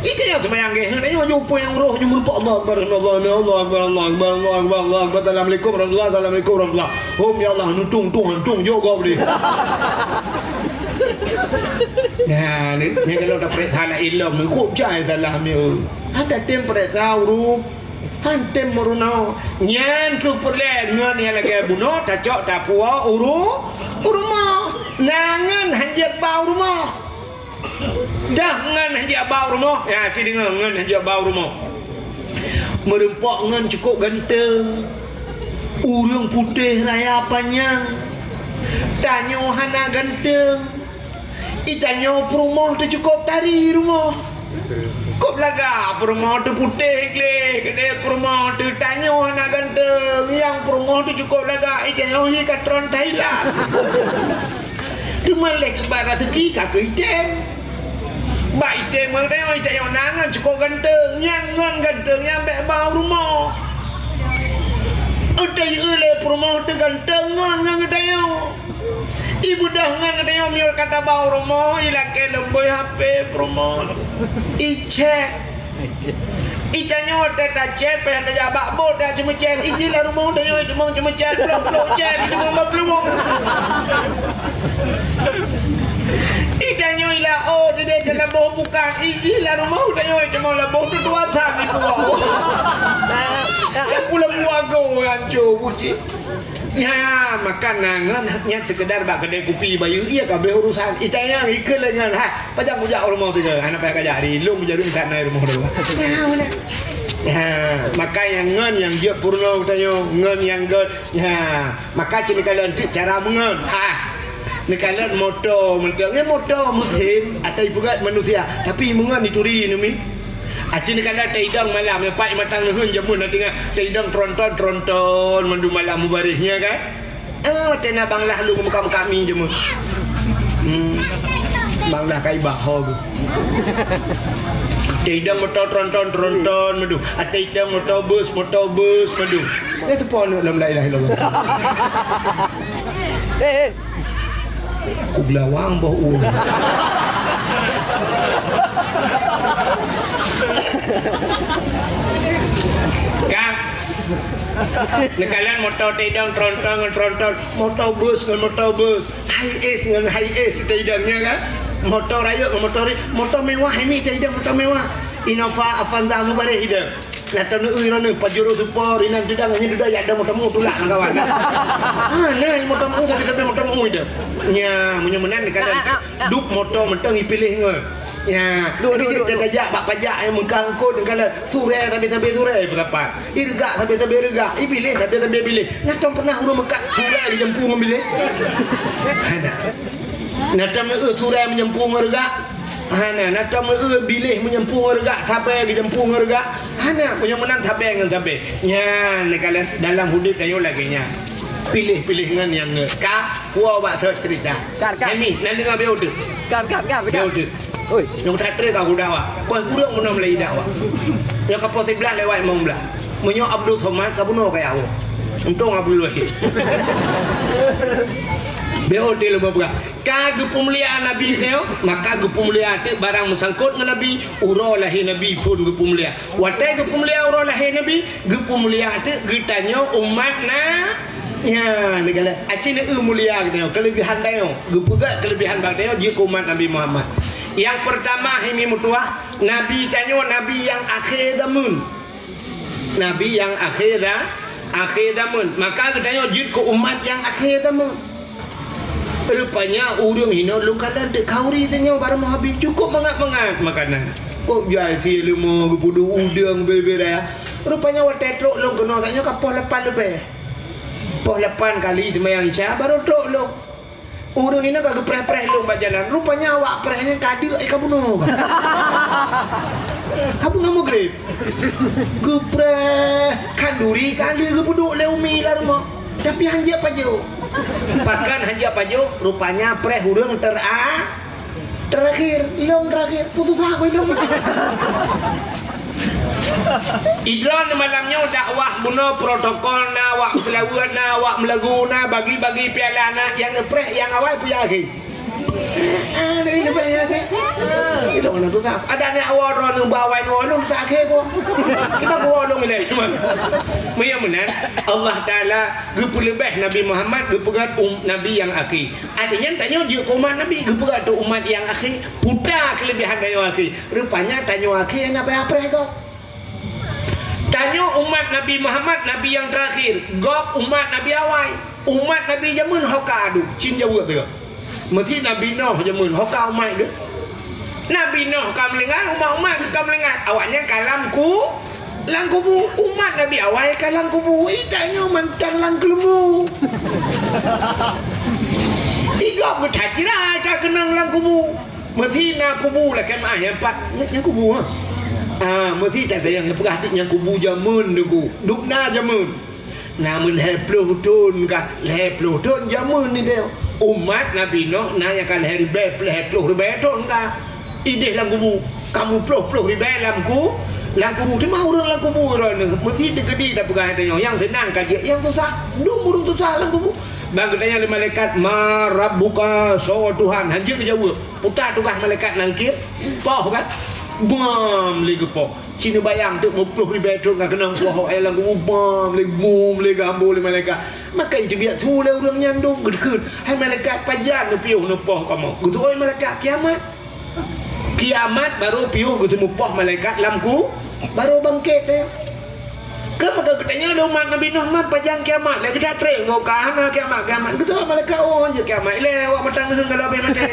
Ikei nyang seumayang lagée heueh deh, nyoe jumpa nyang roh ju meurumpok, "Allahu Akbar, Allahu Akbar, Allahu Akbar, Allahu Akbar, Allahu Akbar, Assalamualaikum warahmatullahi, Assalamualaikum warahmatullahi." Hom, ya Allah, neutueng, tueng, tueng, jok gob deh. Nah, ni, ni kalau dah pereksa lah ilong, ni kok jai salah ni. Ada tem pereksa urus, han tem meureunoe. Nyan keuh peureulée ngon nyang lagée bunoe, tacok, tapuwoe, uru-, urumoh. Nah, ngon hanjeuet ba urumoh. Dah ngon hanjeuet ba urumoh. Ya, ci deungoe, ngon hanjeuet ba urumoh. Meurumpok ngon cukôp ganteng. Ureuëng putéh raya panyang. Tanyoe hana ganteng. I tanyoe peurumoh teuh cukôp tari rumoh. Kôb lagak peurumoh teuh putéh gleh, keudeh peurumoh teuh, tanyoe hana ganteng. Nyang peurumoh teuh cukôp lagak, i tanyoe hi ka tron Thailand. Teuma lé keubat raseuki ka keu item. Bak item ngon tanyoe, i tanyoe na ngon cukôp ganteng. Nyang ngon ganteng nyang bék ba u rumoh. Utai eu lé peurumoh teuh ganteng ngon ngon geutanyoe. Ibeudôh ngon geutanyoe miyueb ka taba u rumoh, ilakée lom bôi H P peurumoh. Icet. Itanyoe teuh tacet, payah tajak bak bot, tajak ceumeucet. Ijih lam rumoh tanyoe, iteumong ceumeucet, plôk-plôk cet, iteumong bak plueng. Itanyoe ila, oh, di deh dalam boh bukan. Ijih lam rumoh tanyoe, iteumong lam boh tutua sam ipuwoe. Ka pulang buah go, hancô, buci. Ya, maka na ngon nyan seukeudar bak keudè kupi bayeue, iya ka abéh urusan. Itanyong ikeu lé ngon, "Hai, pajan kujak u rumoh sigoe?" "Hana payah kajak, di lôn jaroe that na i rumoh droe." Ya, meunan. Ya, maka nyang ngon nyang jeuet peurunoe geutanyoe, ngon nyang göt. Ya, maka ci neukalon teuk cara meungon. Ha. Neukalon moto mantong. Ya, moto musém atau ipeugöt manusia, tapi meungon ituri neumi. Aci neukalon taidong malam, nyoe pat imatang neuheun jameun na teungoh taidong tronton-tronton mandum malam mubareh, nya kan? Eh, watèe na Bang Lah lôn meuka-meuka mi jameun. Hmm. Bang Lah ka ibah ho geuh. Taidong moto tronton-tronton mandum. Taidong moto bus, moto bus mandum. Nyan teupeue aneuk lom la ilaha illallah. Eh, eh. Ku geulawang boh u. Kan? Neukalon moto taidong tronton ngon tronton, moto bus ngon moto bus, Hiace ngon Hiace taidong, nya kan? Moto rayeuk ngon moto ri-, moto mewah ini taidong, moto mewah. Innova, Avanza, mubareh idong. Na tom neueu droeneuh Pajero Sport inan, teudong nyan dudoe jak dong moto meu tulak ngon kawan. Ha, na moto meu, sabe-sabe moto meu idong. Nya, meunyoe meunan neukalon. Ah, ah, ah. Duek moto mantong ipiléh ngon. Nya, duek, duek, duek, duek. Tajak bak pajak nyang meuka eungkôt neukalon. Surèe sabe-sabe surèe peusapat. Ireugak sabe-sabe reugak. Ipiléh sabe-sabe piléh. Na tom pernah ureueng meukat surèe geujampu ngon biléh? Hana. Na tom neueu surèe meujampu ngon reugak? Hana. Na tom neueu biléh meujampu ngon reugak, sabe geujampu ngon reugak? Hana. Meunyoe meunan sabe ngon sabe. Nyan, neukalon dalam udép tanyoe lagèe nyan. Piléh-piléh ngon nyang ngeut. Ka, kuwoe bak sot ceurita. Kar, kar. Hemi, na deungoe beu teuk. Kar, kar, kar, kar. Beu teuk. Oi. Nyang that tré ka kudakwah. Poh kureueng meunoe mulai dakwah. Nyang ka poh siblaih lewat limong blaih. Meunyoe Abdul Somad ka bunoe kaya Allah. Untông Abdul Wahid. Beu teuk lom peugah. Ka geupeumulia Nabi nyoe, maka geupeumulia teuk barang meusangkot ngon Nabi, uroe lahé Nabi phon geupeumulia. Watée geupeumulia uroe lahé Nabi, geupeumulia teuk geutanyoe umat na, nya, neugala. Aci neu mulia geutanyoe, keuleubihan tanyoe, geupeugah keuleubihan bak tanyoe jeuet keu umat Nabi Muhammad. Nyang peurtama himi meutuwah, Nabi tanyoe Nabi nyang akhé zameun. Nabi nyang akhé za-, akhé zameun. Maka geutanyoe jeuet keu umat nyang akhé zameun. Rupanya ureuëng hinoe lôn kalon teuk khanduri tanyoe barô meuhabéh, cukôp mangat-mangat makanan. Kok jai sie leumo geupeuduek udeueng bubé raya. Rupanya watée trok lôn keunoe tanyoe ka poh lapan leubeh. Poh lapan kali teumayang Isya barô trok lôn. Ureuëng inong ka geupreh-preh lôn bak jalan. Rupanya awak preh nyan ka deuk, eh, ka bunoe. Ka bunoe Maghrib. Geupreh khanduri ka lheueh geupeuduek lé umi lam rumoh. Tapi hanjeuet pajoh. Pakon hanjeuet pajoh? Rupanya preh ureuëng tera-, terakhir. Lôn terakhir. Putus asa aku hidup. Idroe malam nyoe dakwah bunoe protokol na, awak seulaweuet na, awak meulagu na, bagi-bagi piala na, nyang neupreh nyang awai peue nyang akhé. Ah, ni neupreh nyang akhé. Idroe na tu sah. Ada ni awak droe neu bawai neu neu tak akhé ko. Kita ko dong ni cuma. Meunyoe meunan, Allah Taala geupeuleubeh Nabi Muhammad geupeugah um, Nabi nyang akhé. Artinya tanyoe jeuet keu umat Nabi geupeugah tu umat nyang akhé. Puta keuleubihan tanyoe akhé. Rupanya tanyoe akhé hana payah preh gob. Tanyoe umat Nabi Muhammad, Nabi nyang terakhir. Gob umat Nabi awai. Umat Nabi jameun ho ka adu, cin jaweueb teuh. Meusi Nabi Noh jameun ho ka umat geuh. Nabi Noh ka meuninggai, umat-umat geuh ka meuninggai. Awaknyan ka lam ku-, lam kubu. Umat Nabi awai ka lam kubu. Ih, tanyoe mantong lam keuleumu. Igob geuh that jira ka keunong lam kubu. Meusi na kubu lakée meuáh nyang pat, nyang kubu, ha. Ah, meusi that nyang peugah dik nyang kubu jameun nyoe ku. Dubna jameun. Na meulhée ploh thon ka, lhée ploh thon jameun ideh. Umat Nabi Noh na nyang ka lhée ribée, lhée ploh ribée thon ka. Ideh lam kubu. Kamu ploh ploh ribée lam ku, lam kubu. Teuma ureuëng lam kubu droeneuh meusi teukeudi tapeugah tanyoe. Nyang seunang ka jeuet, nyang susah, dum ureuëng susah lam kubu. Ban geutanyong lé malaikat, "Man rabbuka?" Soe Tuhan? Hanjeuet geujaweueb. Puta tugaih malaikat Nangkir, poh kan? Bam lé geupoh. Ci neubayang teuk meuploh ribée thon ka keunong poh awak lam kubu, bam lé, bum lé geuhambo lé malaikat. Maka jiteubiet su lé ureuëng nyan dum geukheun, "Hai malaikat, pajan neupiôh neupoh kamoe?" Geuteuôt malaikat, "Kiamat." Kiamat barô piôh geuteumu poh malaikat lam ku, barô bangkét, eh. Keu maka geutanyoe lé umat Nabi Nuh, "Man pajan kiamat?" Lé geutanyoe treb, "Nyoe ka hana kiamat, kiamat." Geuteuôt malaikat, "Oh, hanjeuet kiamat ilée, awak matang neuheun ka lheueh maté."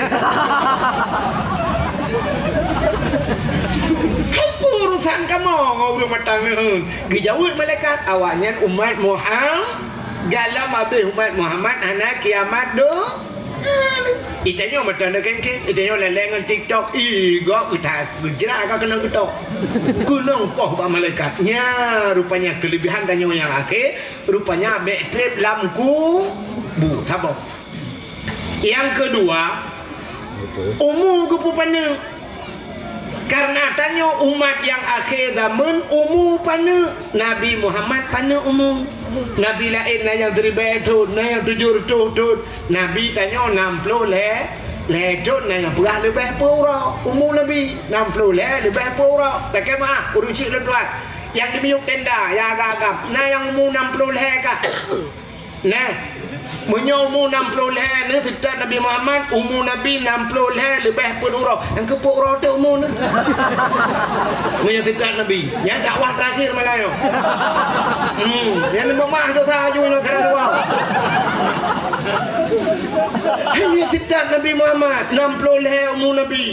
Hai peue urusan kamoe ngon ureuëng matang neuheun? Geujaweueb malaikat, "Awaknyan umat Muhammad, galom abéh umat Muhammad hana kiamat do." Itanyoe meuteun kengkeng, itanyoe lé-lé ngon TikTok, ih, gob geutat, geujra ka keunong geutok. Keunong poh bak malaikat. Nya, rupanya keuleubihan tanyoe nyang akhé, rupanya bék treb lam kubu. Saboh. Nyang keudua, umu geupeupaneuk. Kareuna tanyoe umat nyang akhé zameun, umu paneuk. Nabi Muhammad paneuk umu. Nabi laén na nyang siribée thon, na nyang tujoh reutôh thon. Nabi tanyoe nam ploh lhée, lhée thon, na nyang peugah leubeh peuet uroe. Umu Nabi nam ploh lhée leubeh peuet uroe. Lakée meuáh, ureuëng chik lôn tuan. Nyang dimiyueb tenda, nyang agam-agam. Na nyang umu nam ploh lhée kah. Nah, meunyoe umu nam ploh lhée nyoe seutôt Nabi Muhammad, umu Nabi nam ploh lhée leubeh peuet uroe. Nyang keu peuet uroe teuk umu nyoe. Meunyoe seutôt Nabi, nyan dakwah terakhir malam nyoe. Hmm, nyan leumah dosa aju nyoe sekarang dua. Meunyoe seutôt Nabi Muhammad, nam ploh lhée umu Nabi.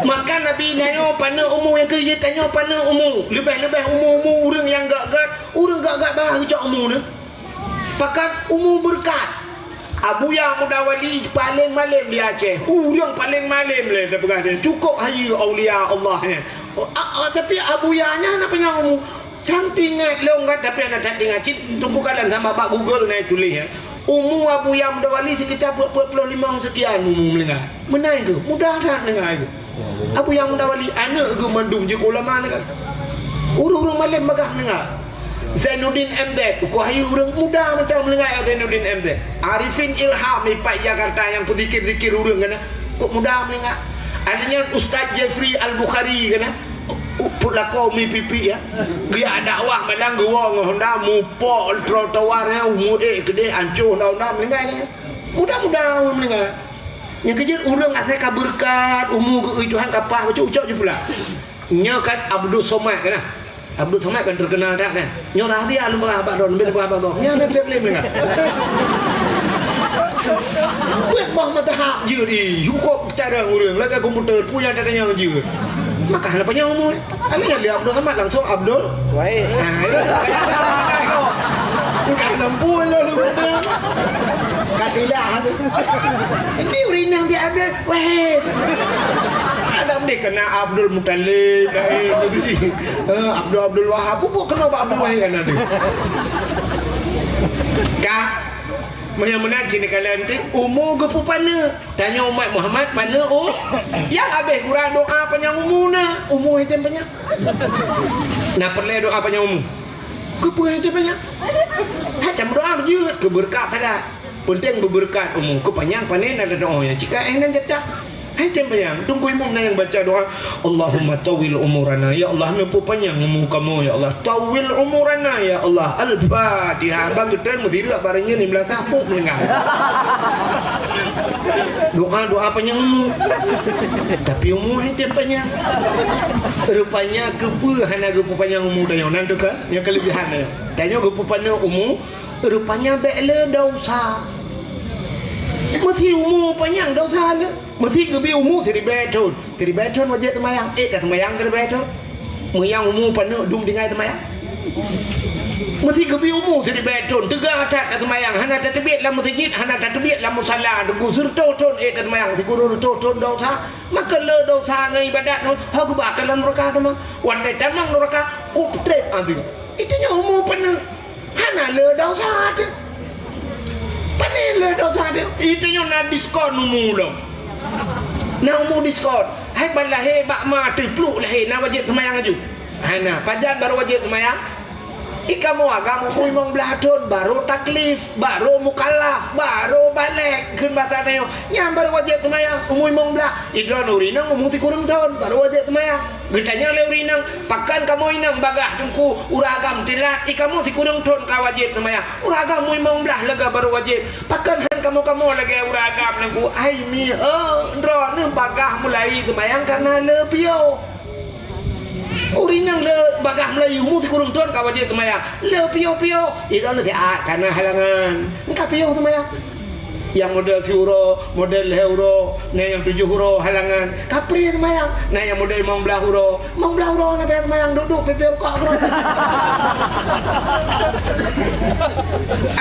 Maka Nabi nyoe paneuk umu nyang keu jeuet tanyoe paneuk umu. Leubeh-leubeh umu-umu ureuëng nyang gét-gét, ureuëng gét-gét bah geucok umu nyoe. Pakon umu beureukat. Abuya Muda Wali paleng malem di Aceh. Ureuëng paleng malem lé tapeugah nyan. Cukôp hayeue aulia Allah nyan. Oh, a, a, tapi Abuya nyan hana panyang umu. Sang teuingat lôn kan, tapi hana that teuingat. Cit Teungku kalon sama bak Google na tuléh, ya. Umu Abuya Muda Wali sekitar peuet puluh limong sekian umu meuninggai. Meunan keuh, muda that meuninggai keuh. Abuya Muda Wali, aneuk geuh mandum jeuet keu ulama nyan kan. Ureueng-ureueng malém bagaih meuninggai. Zainuddin M Z, ukoh hai ureueng muda mantong meuninggai Zainuddin M Z. Arifin Ilham, ipat Jakarta nyang peuzikir-zikir ureueng kan. Kok muda meuninggai. Ada nyan Ustaz Jeffrey Al-Bukhari kan. Uput lakoe mi pipi, ya. Geujak dakwah malam geuwoe ngon honda, mupok trotoar nyan, umu ék keudeh, ancô honda-honda, meuninggai nyan. Muda-muda meuninggai. Nyang keujeuet ureueng asai ka beureukat, umu geuui Tuhan ka paih, bacut ucok jih pula. Nyoe kan Abdul Somad kan. Abdul Somad kan terkenal that kan. Nyoe rahsia lôn peugah bak droe, lôn peugah bak droe. Nyan na treb lé meuninggai. Buet bah mata hak jeuet ih. Huköm Carông ureueng lagèe komputer, peue nyang tatanyong jeuet. Maka hana panyang umu. Hana nyang lé Abdul Samad, langsung Abdul Wahid. Ah, itu. Bukan nampu lo lu kata. Kadilah tu. Ini ureueng inong bi Abdul Wahid. Ada ni kena Abdul Muttalib, lain tu ji. Eh, Abdul, Abdul Wahab. Pupuk kena bak Abdul Wahid kan ada. Kak, meunyoe meunan cit neukalon teuh, umu geupeu paneuk. Tanyoe umat Muhammad paneuk, oh. Nyang habéh gura doa panyang umu na, umu hai tem panyang. Na peureulèe doa panyang umu. Keupeue hai tem panyang? Hai tem doa jeuet keu beureukat sagai. Peunteng beubeureukat umu. Keu panyang pané na doa nyang cika eh nan jatah. Hai tem panyang. Teungku imum na nyang baca doa. Allahumma tawwil umurana, ya Allah, neupeupanjang umu kamoe, ya Allah. Tawwil umurana, ya Allah. Al-Fatihah. Bang geutrön meusireuk bareng nyan lima belas tahun meuninggai. Doa-doa panyang umu. Tapi umu hai tem panyang. Rupanya keupeue hana geupeupanjang umu tanyoe? Nan teuka nyang keulebihan nyoe. Tanyoe geupeupaneuk umu, rupanya bèk le desya. Meusi umu panyang desya le. Meusi geubi umu siribèe thon, siribèe thon wajéb seumayang. Ék ka seumayang siribèe thon? Meunyoe umu paneuk dum tinggai seumayang? Meusi geubi umu siribèe thon, teuga that ka seumayang, hana tateubiet lam meuseujid, hana tateubiet lam musala, teungku, sireutôh thon ék ka seumayang, sikureueng reutôh thon desya. Maka le desya ngon ibadat nyoe, ho geuba kalon nuraka teuma. Watèe tamong nuraka, kok trép azeung. Itu nyoe umu paneuk. Hana le desya teuh. Pane le desya teuh? Itu nyoe na diskon umu lom. Na umu diskon. Hai ban lahé bak ma teuh pluek lahé na wajéb seumayang laju. Hana, pajan barô wajéb seumayang? Ikamoe agam umu limong blaih thon barô taklif, barô mukallaf, barô balek kheun basa tanyoe. Nyan barô wajéb seumayang umu limong blaih. Idroeneuh ureueng inong umu sikureueng thon barô wajéb seumayang. Geutanyong lé ureueng inong, "Pakon kamoe inong bagaih teungku, ureueng agam teulat, ikamoe sikureueng thon ka wajéb seumayang. Ureueng agam umu limong blaih lagèe barô wajéb. Pakon han kamoe-kamoe lagèe ureueng agam teungku?" Ai mi, eh, droeneuh bagaih meulayeue seumayang kareuna le piôh. Ureueng inong le bagaih meulayeue umu sikureueng thon ka wajéb seumayang. Le piôh-piôh, idroeneuh siat kareuna halangan. Ka piôh seumayang. Nyang model siuroe, model lhèe uroe, na nyang tujoh uroe halangan. Kapreh seumayang. Na nyang model limong blaih uroe. Limong blaih uroe na payah seumayang, duek-duek pipéh rukok uroe.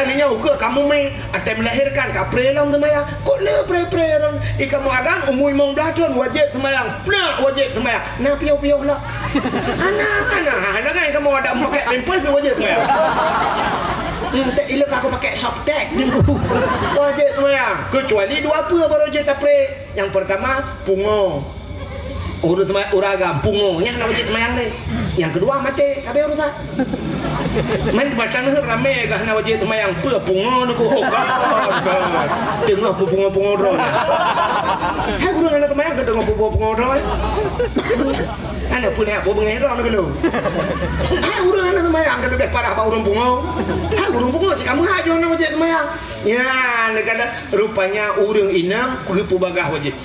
Aneuk nyoe ukeue kamoe mé, até meulahirkan kapreh lom seumayang. Kok le preh-preh lom? Ikamoe agam umu limong blaih thon wajéb seumayang. Plak wajéb seumayang. Na piôh-piôh lah. Hana, hana, hana ngai kamoe adak meupakai pampers pih wajéb seumayang. Hmm, tak ilok aku pakai softtek nunggu. Wajéb seumayang. Kecuali dua peue baru jeuet tapreh. Nyang pertama, pungo. Urus sema-, ureueng agam, pungo. Nyan hana wajéb seumayang deh. Nyang kedua, maté. Habéh urusan. Main di batang ni ramé dah hana wajéb seumayang. Peue pungo nunggu. Oh, God, God. Teungoh pungo-pungo droe. Hai ureueng hana seumayang, teungoh pungo-pungo droe. Hana peue nak peue beungéh droe na geulong. Hai ureueng hana seumayang ka leubeh parah bak ureueng pungo. Hai ureueng pungo cit ka meuhai jih hana wajéb seumayang. Nyan, kadang rupanya ureueng inong geupeubagaih wajéb.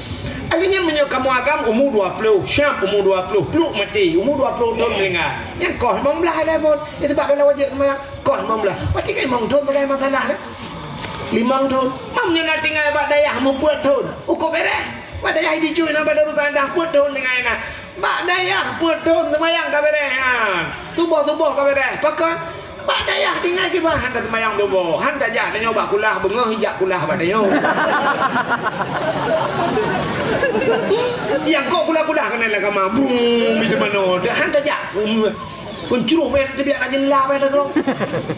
Akhirnya meunyoe kamoe agam umu dua puluh, siap umu dua puluh, pluek maté, umu dua puluh thon meuninggai. Nyang koh limong blaih lé phon, itu bak dalam wajéb seumayang, koh limong blaih. Berarti kan limong thon sagai masalah kan? Limong thon. Mam nyoe na tinggai bak dayah mupeuet thon. Ukoh bereh. Bak dayah di cuy na bak Darussalam dah peuet thon tinggai na. Bak dayah peuet thon seumayang ka bereh nyan. Suboh-suboh ka bereh. Pakon? Bak dayah tinggai kiban han taseumayang suboh. Han tajak tanyoe bak kulah beungoh ijak kulah bak tanyoe. Nyang kok kulah-kulah keunan lam kama. Bum, di manoe. Dah han tajak. Peuncroh bèe teubiet rajin la bèe teugrong.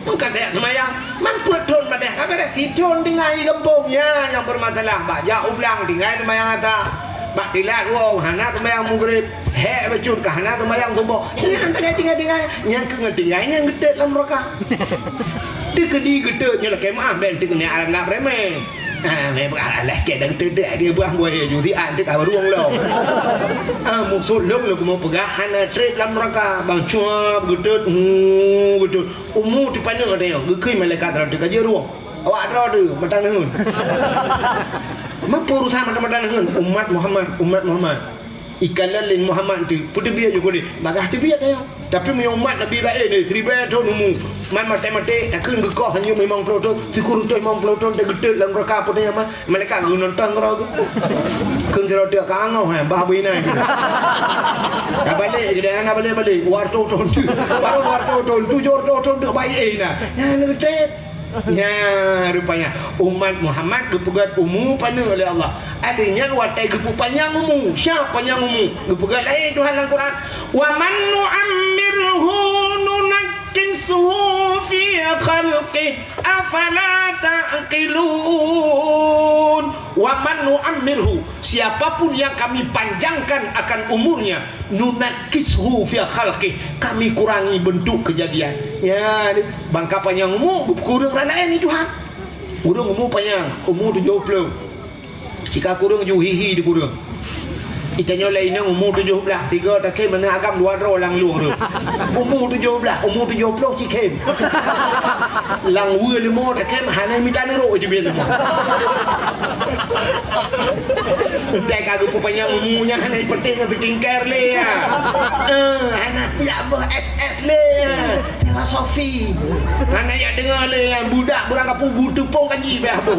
Meuka dèk seumayang. Man peuet thon padeh ka beureh sithon tinggai gampông. Nyan nyang beureumasalah. Bak jak u blang tinggai seumayang ata. Bak tilat woe hana seumayang Maghrib. Hék bacut ka hana seumayang suboh. Nyan tinggai-tinggai-tinggai. Nyang keu ngon tinggai nyang geutot lam neuraka. Teukeudi geutot nyoe lakèe meu'ah bèk teukeudi aranggap remeh. Ah, meupeugah alah kèe dan teudak dia buah buah ya judi ah deuk awak ruang lo. Ah, maksud lôn lôn mau peugah hana trép lam neraka bang cuap geutot, hmm, geutot. Umu teupaneuk ada nyoe, geukheun malaikat rot ka jeuet ruang. Awak droe tu mata neun. Mampu urusan mata-mata neun umat Muhammad, umat Muhammad. Ikalon lé Muhammad tu, peuteubiet ju kulét. Bagaih teubiet nyoe. Tapi meunyoe umat Nabi laén ni, siribèe thon umu, man maté-maté, takheun geukoh hanyut limong ploh thon, sikureueng thon limong ploh thon, tageutot lam neuraka, peue nyang ma-, malaikat geunonton keudroe geuh. Kheun keudroe teuh ka angoh, eh, bah beuinan geuh. Ka balek geuh, ka balek-balek, dua reutôh thon tu. Baru dua reutôh thon, tujoh reutôh thon tu baik, eh, nah. Nyan leutet. Nya, rupanya, umat Muhammad geupeugöt umu paneuk lé Allah. Akhirnya, watèe geupeupanyang umu, siap panyang umu, geupeugöt laén Tuhan lam Quran, "Wa man nu'ammirhu nunakkishu fi khalqih, afala ta'qilun." "Wa man nu'ammirhu," siapapun yang Kami panjangkan akan umurnya, "nunakkishu fi khalqih," Kami kurangi bentuk kejadian. Ya, ni, bangka panyang umu, geupeugöt ureueng laén ni Tuhan. Ureueng umu panyang, umu tujoh ploh. Sika kureueng ju hihi di kureueng. Itanyoe lé inong umu tujoh blah, tiga takhem aneuk agam dua droe lam lueng tu. Umu tujoh blah, umu tujoh ploh cikhem. Lam wue leumo takhem hana mita neurok itu biasa. Entah ka geupeupanyang umu nyan hana ipeuteh ngon skincare lé, ya. Eh, hana piak beuh S S lé, ya. Filosofi. Hana jak deungö lé, ya. Budak beurangkapeue bu teupông kan jibah boh.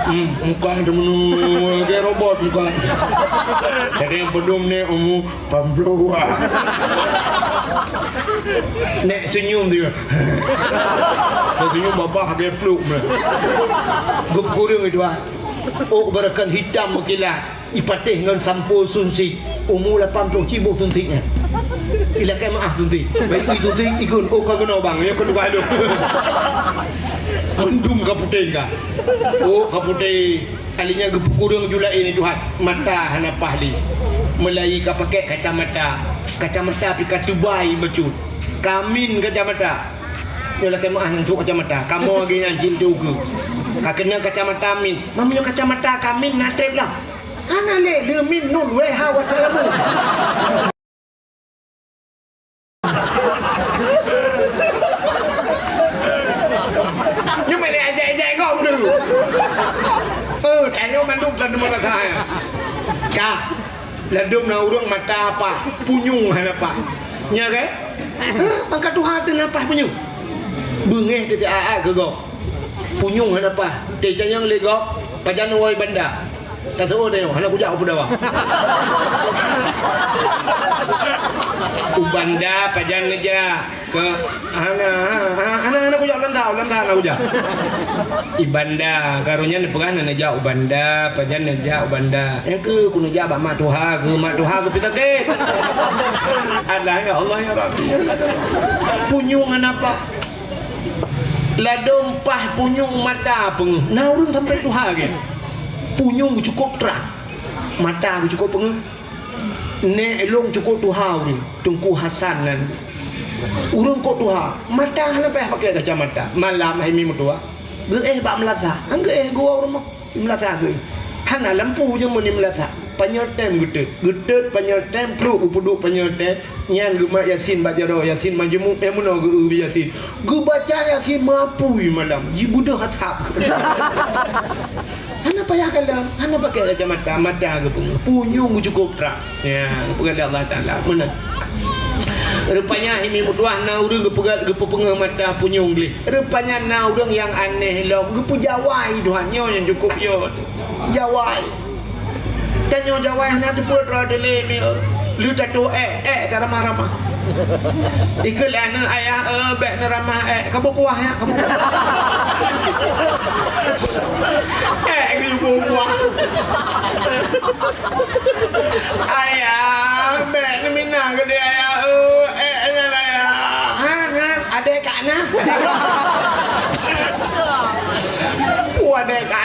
Hmm, muka tu menu, kayak robot muka. Jadi yang pedum ni umu Pamblowa. Nek senyum dia. Nek senyum babah gepluk meh. Geupeugöt ureueng itu ah. Oh, barakan hitam meukilat. Ipatéh ngon sampo suntik. Umu lapan ploh ciboh suntik nyan. Ilakèe meu'ah suntik. Baik itu suntik ikut. Oh, ka keunoe bang. Ya kedua aduh. Mandum ka putéh ka. Oh, ka putéh. Kali nyan geupeugöt ureueng ju laén ni Tuhan, mata hana paih lé. Meulayi ka pakèk kacamata. Kacamata pih ka teubai bacut. Kamin kacamata. Nyoe lakèe meu'ah nyang trok kacamata. Kamoe lagèe nyan cit teuh ukeue. Ka keuneuk kacamata min. Meunyoe kacamata kamin na trép lah. Hana lé leumin nun wéha wassalamu. Nyoe meunan ajak-ajak gob dulu. Eh, tanyoe mandum tan deungon rasa, ya. Ka, ladôm na ureueng mata paih, punyueng hana paih. Nya kan? Eh, maka tuha teuh na paih punyueng. Beungéh teuh aat keu gob. Punyueng hana paih. Teuh tanyong lé gob, pajan woe banda. Ka seuôt nyoe, hana kujak u Peudawa. U Banda pajan neujak keu hana, hana, hana, hana kujak u Lansa, u Lansa hana kujak. I Banda, karu nyan neupeugah na neujak u Banda, pajan neujak u Banda. Nyang keu ku neujak bak mak tuha, keu mak tuha keu pih sakét. Alah, ya Allah, ya Rabbi. Punyueng hana paih. Ladôm paih punyueng mata peungeuh. Na ureueng sampai tuha gét. Punyueng cukôp trang. Mata cukôp peungeuh. Nèk lôn cukôp tuha ureueng. Teungku Hasan nan. Ureueng kôp tuha. Mata hana payah pakai kacamata. Malam hai mi meutuah. Geuéh bak meulasa. Han geuéh geuwoe u rumoh. Di meulasa geuh. Hana lampu jameun di meulasa. Panyöt tem geutot. Geutot panyöt tem, pluek geupeuduek panyöt tem. Nyan geumat Yasin bak jaroe, Yasin majeumu, eh, meunoe geu-, geu-, Yasin. Geubaca Yasin meuapui malam. Jibeudôh asab. Hana payah kalon, hana pakai kacamata, mata geupeungeuh. Punyueng geucukôp trang. Ya, geupeugah lé Allah Taala. Meunan. Rupanya hai mi meutuah na ureueng geupeugah, geupeupeungeuh mata punyueng gleh. Rupanya na ureueng nyang aneh lom, geupeujawai Tuhan. Nyoe nyang cukôp yo. Jawai. Tanyoe jawai hana teupeu droe dilèe mi. Lheueh tatuek ék, ék taramah-ramah. Ikheun lé aneuk ayah, eh, bèk neuramah ék. Kaboh kuah nyan, kaboh kuah. Ék geuboh kuah. Ayah, bèk neumina keudéh ayah, eh, ék nyan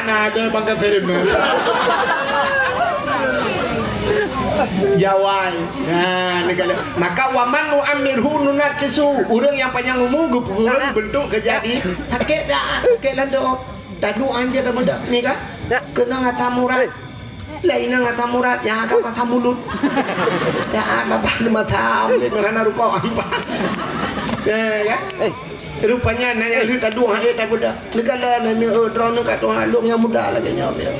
Ada bangka film. Jawai. Nah, negara. Maka waman nu'ammirhu nunakkisu. Ureueng nyang panyang umu geupeugureueng bentuk keujadian. Sakét dak? Sakét landok. Tadu anja dah budak ni kan? Kena ngata murat. Lain ngata murat yang agak masa mulut. Ya, apa masa ambil mana rukok apa? Ya, ya. Rupanya na nyang lheueh taduek hai tapeugah. Neukala na meu droeneuh ka tuha lôn nyang muda lagèe nyoe.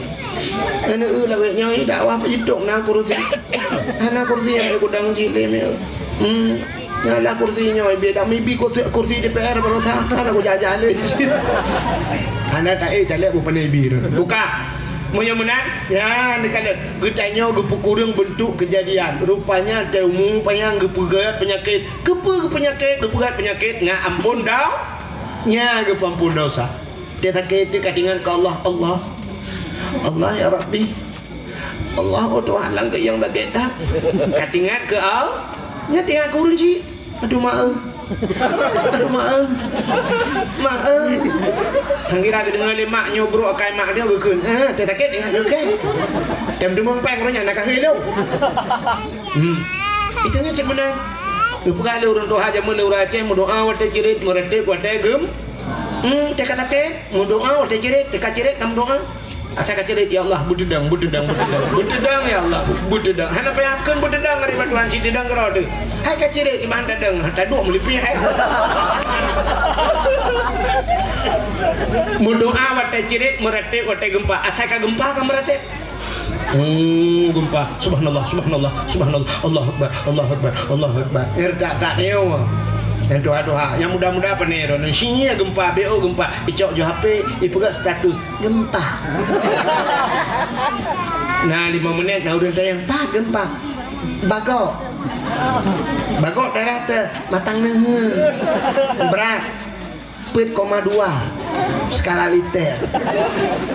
Neuneu lawét nyoe dakwah peujitok na kursi. Hana kursi nyang gudang jih lé meu. Hmm. Nyalah kursi nyoe biar dak mibi kursi, kursi D P R baroesa. Hana kujajan lé. Hana taé caleg bupane bir. Buka. Meunyoe meunan, ya, neukalon. Geutanyoe geupeukureueng beuntuk keujadian. Rupanya teumu panyang geupeugèt peunyakét. Keupeue geupeunyakét, geupeugèt peunyakét ngon ampôn do-, nya geupeuampôn desya. Teuh sakét teuh ka teuingat keu Allah, Allah. Allah ya Rabbi. Allah, oh Tuhan, langkah nyang lagèe that. Ka teuingat keu Allah, nya teuingat keu ureueng jih. Aduh, mak, eh. Aduh, mak, eh. Mak, eh. Hana kira geudeungoe lé mak nyoe brok akai mak dia geukheun. Eh, teuh sakét teuingat keu kèe. Tem deungoe pèng roh nyan na ka hei lom. Hmm. Itu nyan cit meunan. Geupeugah lé ureueng tuha jameun lé ureueng Aceh, meudoa watèe cirét, meuratéb watèe geum-, hmm, teuka sakét, meudoa watèe cirét, teuka cirét ka meudoa. Asai ka cirét, ya Allah, beuteudong, beuteudong, beuteudong. Beuteudong, ya Allah, beuteudong. Hana payah kheun beuteudong, ari Tuhan cit teudong keudroe teuh. Hai ka cirét, iban tadong, taduek meulipih hai. Meudoa watèe cirét, meuratéb watèe geumpa. Asai ka geumpa ka meuratéb. Hmm, geumpa. Subhanallah, subhanallah, subhanallah. Allahu Akbar, Allahu Akbar, Allahu Akbar. Eh, tak, tak nyoe. Nyang tuha-tuha, nyang muda-muda pane droeneuh. Sinyé geumpa, B O geumpa. Icok ju H P, ipeugah status geumpa. Nah, lima menit, nah, ureueng tanyong, "Pat geumpa?" "Bagok." "Bagok daerah teuh, Matang Neuheun." Brat. Peuet koma dua skala Richter.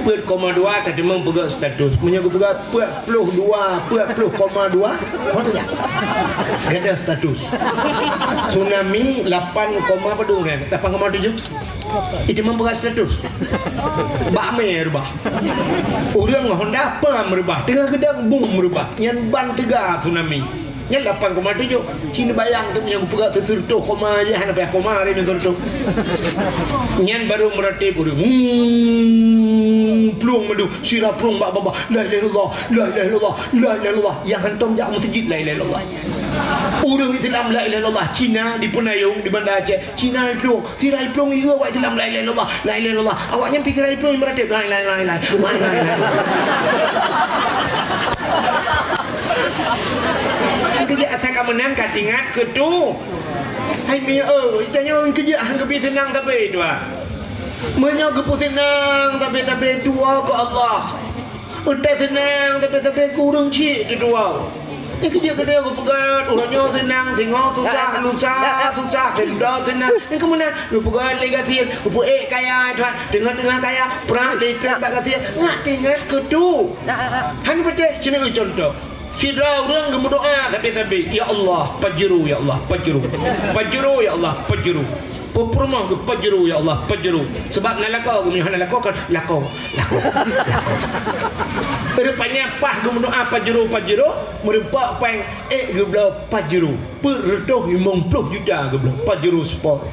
Peuet koma dua teurimong peugah status. Meunyoe geupeugah peuet ploh dua, peuet ploh koma dua, ho tu nyan? Gada status. Tsunami lapan koma padum kan? Lapan koma tujuh. Itu memang peugah status. Bak mé reubah. Ureueng Honda pam reubah. Teungoh geudong bom reubah. Nyan ban teuga tsunami. Nyan lapan koma tujuh. Cit neubayang teuh meunyoe geupeugah seureutôh koma, ya hana payah koma, hari ni seureutôh. Nyan baru meuratéb ureueng. Hmm, plueng mandum, sira plueng bak babah. La ilaha illallah, la ilaha illallah, la ilaha illallah. Nyang hantom jak meuseujid la ilaha illallah. Ureueng Islam la ilaha illallah. Cina di Peunayong, di Banda Aceh. Cina plueng. Sira plueng ieu awak Islam, la ilaha illallah, la ilaha illallah. Awak nyan pi sira plueng meuratéb, la ilaha illallah, la ilaha illallah. Keujeuet asai ka meunan ka teuingat keu tu. Hai mi, eh, tanyoe keujeuet han geubi seunang sabe tu, ah. Meunyoe geupeuseunang sabe-sabe dua keu Allah. Utai seunang, tapi-tapi kureueng cit dua. Nyan keujeuet keudeh geupeugah, uroe nyoe seunang, singoh susah, lusa susah, keudroe seunang. Nyan keuh meunan, geupeugah lé gasien, geupeuék kaya, Tuhan. Teungoh-teungoh kaya, prah lé ikan bak gasien. Ngat ingat keu tu. Hana beuteh, sinoe contoh. Sidroe ureueng geumeudoa sabe-sabe, "Ya Allah, pajuru, ya Allah, pajuru. Pajuru, ya Allah, pajuru." Peupeurumoh geuh pajuru, ya Allah, pajuru. Sebab na lakoe, geuh hana lakoe kan, lakoe, lakoe, lakoe. Rupanya paih geumeudoa pajuru, pajuru, meureumpok péng ék geubloe pajuru. Peuet reutôh limong ploh juta geubloe pajuru sport.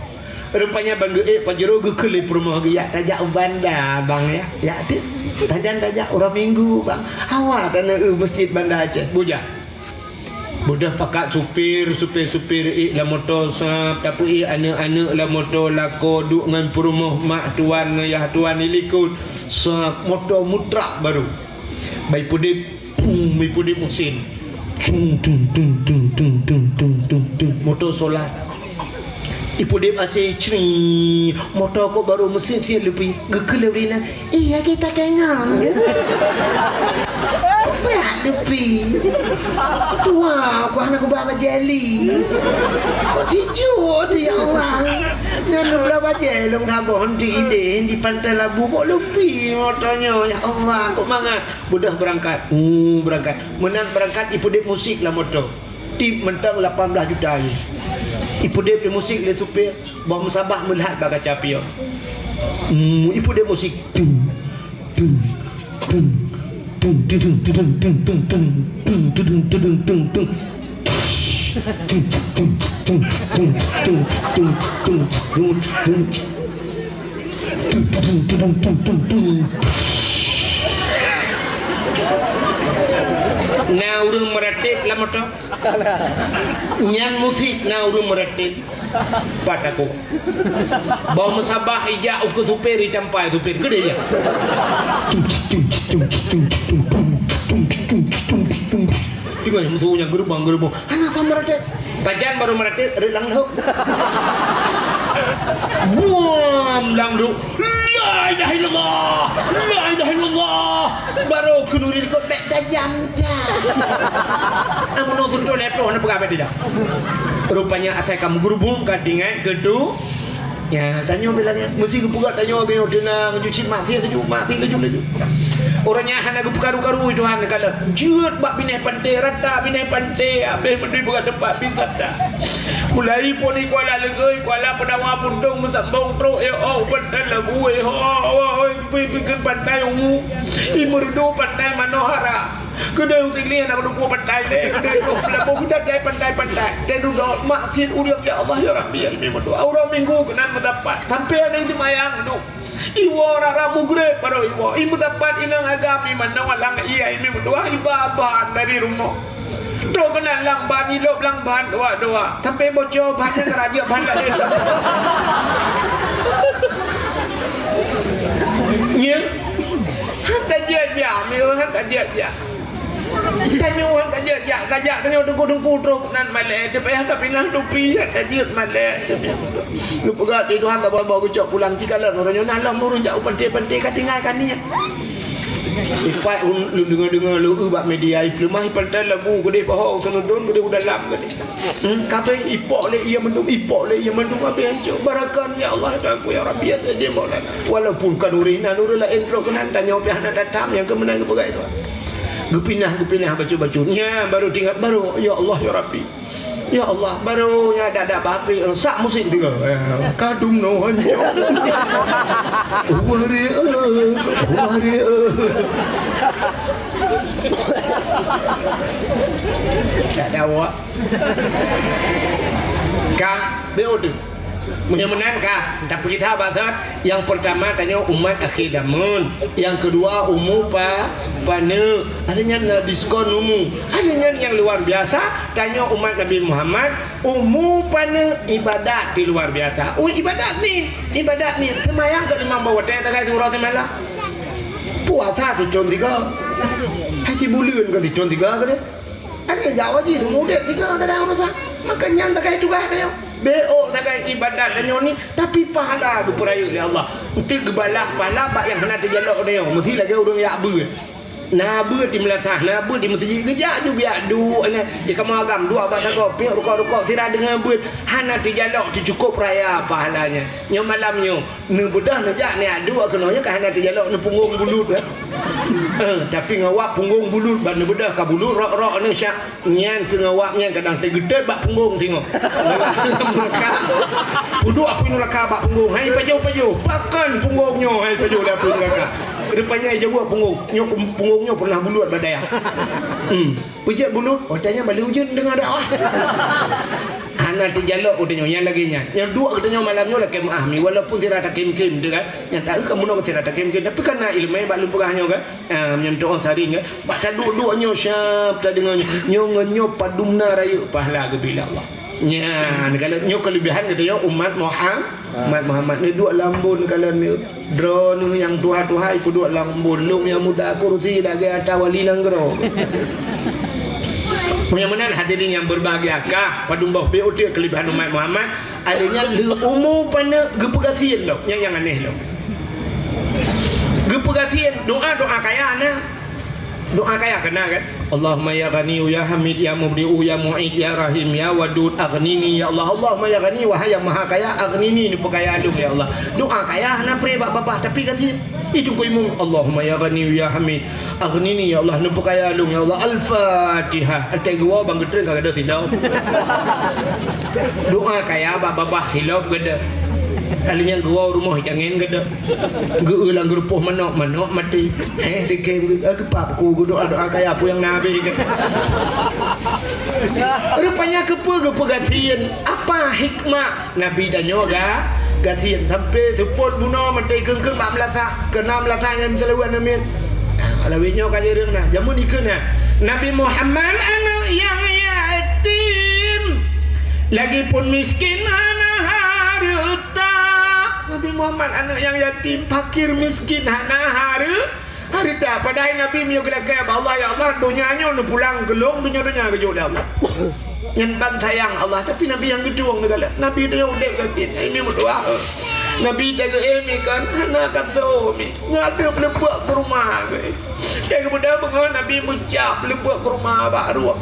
Rupanya ban geuék pajuru geukheun lé peurumoh geuh, "Yak tajak u Banda, Bang, ya. Yak tu. Tajan tajak uroe Minggu, Bang. Hawa taneuk u meuseujid Banda Aceh." Bujang. Beudôh pakat supir, supir-supir ék lam moto sab, tapeuék aneuk-aneuk lam moto lakoe duek ngon peurumoh mak tuan ngon yah tuan di likot. Sab, moto mutrak baru. Bai pudip, pum, bai pudip mesin. Cung, tung, tung, tung. Moto solat. Ipudip asai cri, moto kok baru meusit-sit leupie. Geukheun lé ureueng inong, "Eh, lagèe takèe ngon." Brat leupie. Tuha, kok hana kuba bajèe li. Kok sijuek tu, ya Allah. Nyan lôn blah bajèe lôn saboh di idéh di Pantai Labu, kok leupie moto nyoe, ya Allah, kok mangat. Beudôh beurangkat. Uh, beurangkat. Meunan beurangkat ipudip musik lam moto. Tip mantong lapan blah juta nyoe. Ipudép di musik lé supir, boh meusabah meulihat bak kaca piôh. Hmm, ipudép musik. Tung, Na ureuëng meuratéb lam moto. Nyan musik na ureuëng meuratéb. Pat aku. Bau meusabah ijak ukeue supir, itampai supir. Keudeh jak. Tiba musuh nyang geurubong-geurubong. Hana sama ratet. Pajan baru meuratéb, reulang lhok. Buam lang du. La ilaha illallah. La ilaha illallah. Baru keuneuri dikot bek tajam dah. Amun nong tuntu leploh na peugah bek tidak. Rupanya asai kam geurubong ka ingat keu tu. Ya, tanyoe bilang ya. Mesti geupeugah tanyoe geuyo teunang, ju cit maksiat laju, maksiat laju, laju. Orang nyan hana geupeukaru-karu Tuhan kala. Jeuet bak binéh panté, rata binéh panté, habéh meudui beurata teumpat bisa ta. Mulai poni Kuala Leugoi, Kuala Peudawa, Puntông, Meusambong, trok ya oh, pantai Labu, eh, ho, ho, ho, pi, pi, ke pantai Ungu, i Meureudu, pantai Manohara. Keudeh uteuk lé na duku pantai lé, keudeh duku labo kita jai pantai-pantai. Teududoe maksiat ureuëng ya Allah ya Rabbi ya Rabbi meudoa. Uroe Minggu keunan meudapat. Sampai ada itu mayang tu. Iwoe rara mugreb baru iwoe. I meudapat inong agam iman nong alang iya ini meudoa ibaban dari rumah. Trok keunan lamban ilop lamban dua-dua. Sampai bocor banyak raja banyak lé. Nya. Hantar jejak, milu hantar jejak. Tanyoe han ka jeuet jak, ka jak tanyoe teungku-teungku trok nan malée, teupayah tapinah tupi, han ka jeuet malée. Geupeugah di Tuhan, saboh-boh geucok pulang cikalon, uroe nyoe na lom ureueng jak u panté-panté ka tinggai ka niet. Ipat lôn deungoe-deungoe lôn eu bak media, ipeuleumah ipeuleumah lagu, geudeh poho, seuneudon, geudeh u dalam, geudeh. Hmm, kabeh ipok lé ié mandum, ipok lé ié mandum, kabeh hancô. Barakan, ya Allah, ya Tuhanku, ya Rabbi, ya Sayyidi, ya Maulana. Walaupun ka nuri na nuri laén trok keunan, tanyoe pih hana tatam nyang keumeunang geupeugah itu. Geupinah, geupinah bacut-bacut. Nya, baru tinggai, baru, ya Allah, ya Rabbi. Ya Allah, baru nya dak-dak bapik, sak musim tiga. Eh, kadum noh. Wari, eh, wari, eh. Tak ada awak. Ka, B O tu. Meunyoe meunan ka, tapi kita bahasa yang pertama tanyoe umat akhé zaman, yang kedua umu pa, paneuk, ada nyan na diskon umu, ada nyan yang luar biasa, tanyoe umat Nabi Muhammad, umu paneuk ibadat di luar biasa. Oh, ibadat ni, ibadat ni, seumayang ke limong boh watèe tagai surah seumalam. Puasa sicon tiga. Haji buleuen ke sicon tiga ke dia? Ada jawa ji semua dia tiga tadi apa sah. Maka nyan tagai tugas dia. B O tagai ibadat tanyoe ni, tapi pahala geupeurayeuk lé Allah. Enteuk geubalah pahala bak nyang hana teujalok tanyoe. Meusti lagèe ureueng jak beuet. Na beuet di meulasah, na beuet di meuseujid, geujak ju geujak duek nyan. Di kamoe agam duek bak sagoe, piek rukok-rukok sira deungon beuet. Hana teujalok teucukop raya pahalanya. Nyoe malam nyoe, Neubeudôh neujak neuaduk keunoe nyoe ka hana teujalok neupunggong bulut, eh. Eh, tapi ngon wab punggong bulut, ban neubeudôh ka bulut rok-rok neuh syak. Nyan keu ngon wab nyan kadang teugeutot bak punggong singoh. Peuduek apui neuraka bak punggong, hai pajoh-pajoh. Pakon punggong nyoe, hai pajoh lé apui neuraka. Rupanya jaweueb punggong. Nyoe punggong nyoe pernah bulut bak dayah. Hmm. Peujeuet bulut, watèe nyan balik ujeuen deungon dakwah. Hana teujalok geutanyoe nyang lagèe nyan. Nyang duek geutanyoe malam nyoe lakèe meu'ah mi, walaupun sira takém-kém teuh kan. Nyang taeu ka meunoe sira takém-kém, tapi kana ileumèe bak lôn peugah nyoe kan. Ah, nyang tu'oh saring kan. Bak taduek-duek nyoe siap tadeungoe nyoe. Nyoe ngon nyoe padum na rayeuk pahala geubri lé Allah. Nyan, kalau nyoe keulebihan geutanyoe umat Muhammad. Mat Muhammad ni duek lam bun kalon ni. Droeneuh nyang tuha-tuha ipeuduek lam bun, lôn nyang muda kursi lagèe ata wali nanggroe. Meunyoe meunan hadirin nyang berbahagia, ka padum boh pih uteuk keulebihan umat Muhammad, ada nyan lheueh umu paneuk geupeugasien lom. Nyan nyang aneh lom. Geupeugasien, doa-doa kaya na. Doa kaya kena kan? Allahumma ya Ghani ya Hamid ya Mubdi'u ya Mu'id ya Rahim ya Wadud aghnini ya Allah. Allahumma ya Ghani, wahai yang maha kaya, aghnini, neupeukaya lôn ya Allah. Doa kaya hana pré bak babah tapi gati itu ku imum. Allahumma ya Ghani ya Hamid aghnini ya Allah, neupeukaya lôn ya Allah. Al-Fatihah. Até geuwoe bang geutrön ka gadôh sidau. Doa kaya bak babah silop gadôh. Kali nyan geuwoe rumoh jangen geudoe. Geu-eu lam geurupoh manok, manok maté. Eh, dikém geu-, eh, geupap ku geudoa-doa kaya peue nyang na abéh geu-. Rupanya keupeue geupeugasien? Apa hikmah Nabi tanyoe ga-, gasien? Sampai seupôt bunoe maté keung-keung bak meulasah. Keu na meulasah nyang meuseuleuwan amin. Nah, lawét nyoe ka jireueng na. Jameun ikeu na. Nabi Muhammad aneuk nyang yatim. Lagipun miskin hana hareuta. Nabi Muhammad aneuk nyang yatim, fakir miskin, hana hareu-, hareuta. Padahai Nabi meunyoe geulakée bak Allah, "Ya Allah, donya nyoe neupulang keu lôn, donya-donya geujok lé Allah." Nyan ban sayang Allah, tapi Nabi nyang geutueng neugalak. Nabi teuh udeb gasien, hai mi meutuah. Nabi teuh geuéh mi kan, hana kaso mi. Ngadeup leubak keu rumoh geuh. Teuh geubeudôh beungoh Nabi meucab leubak keu rumoh bak rueng.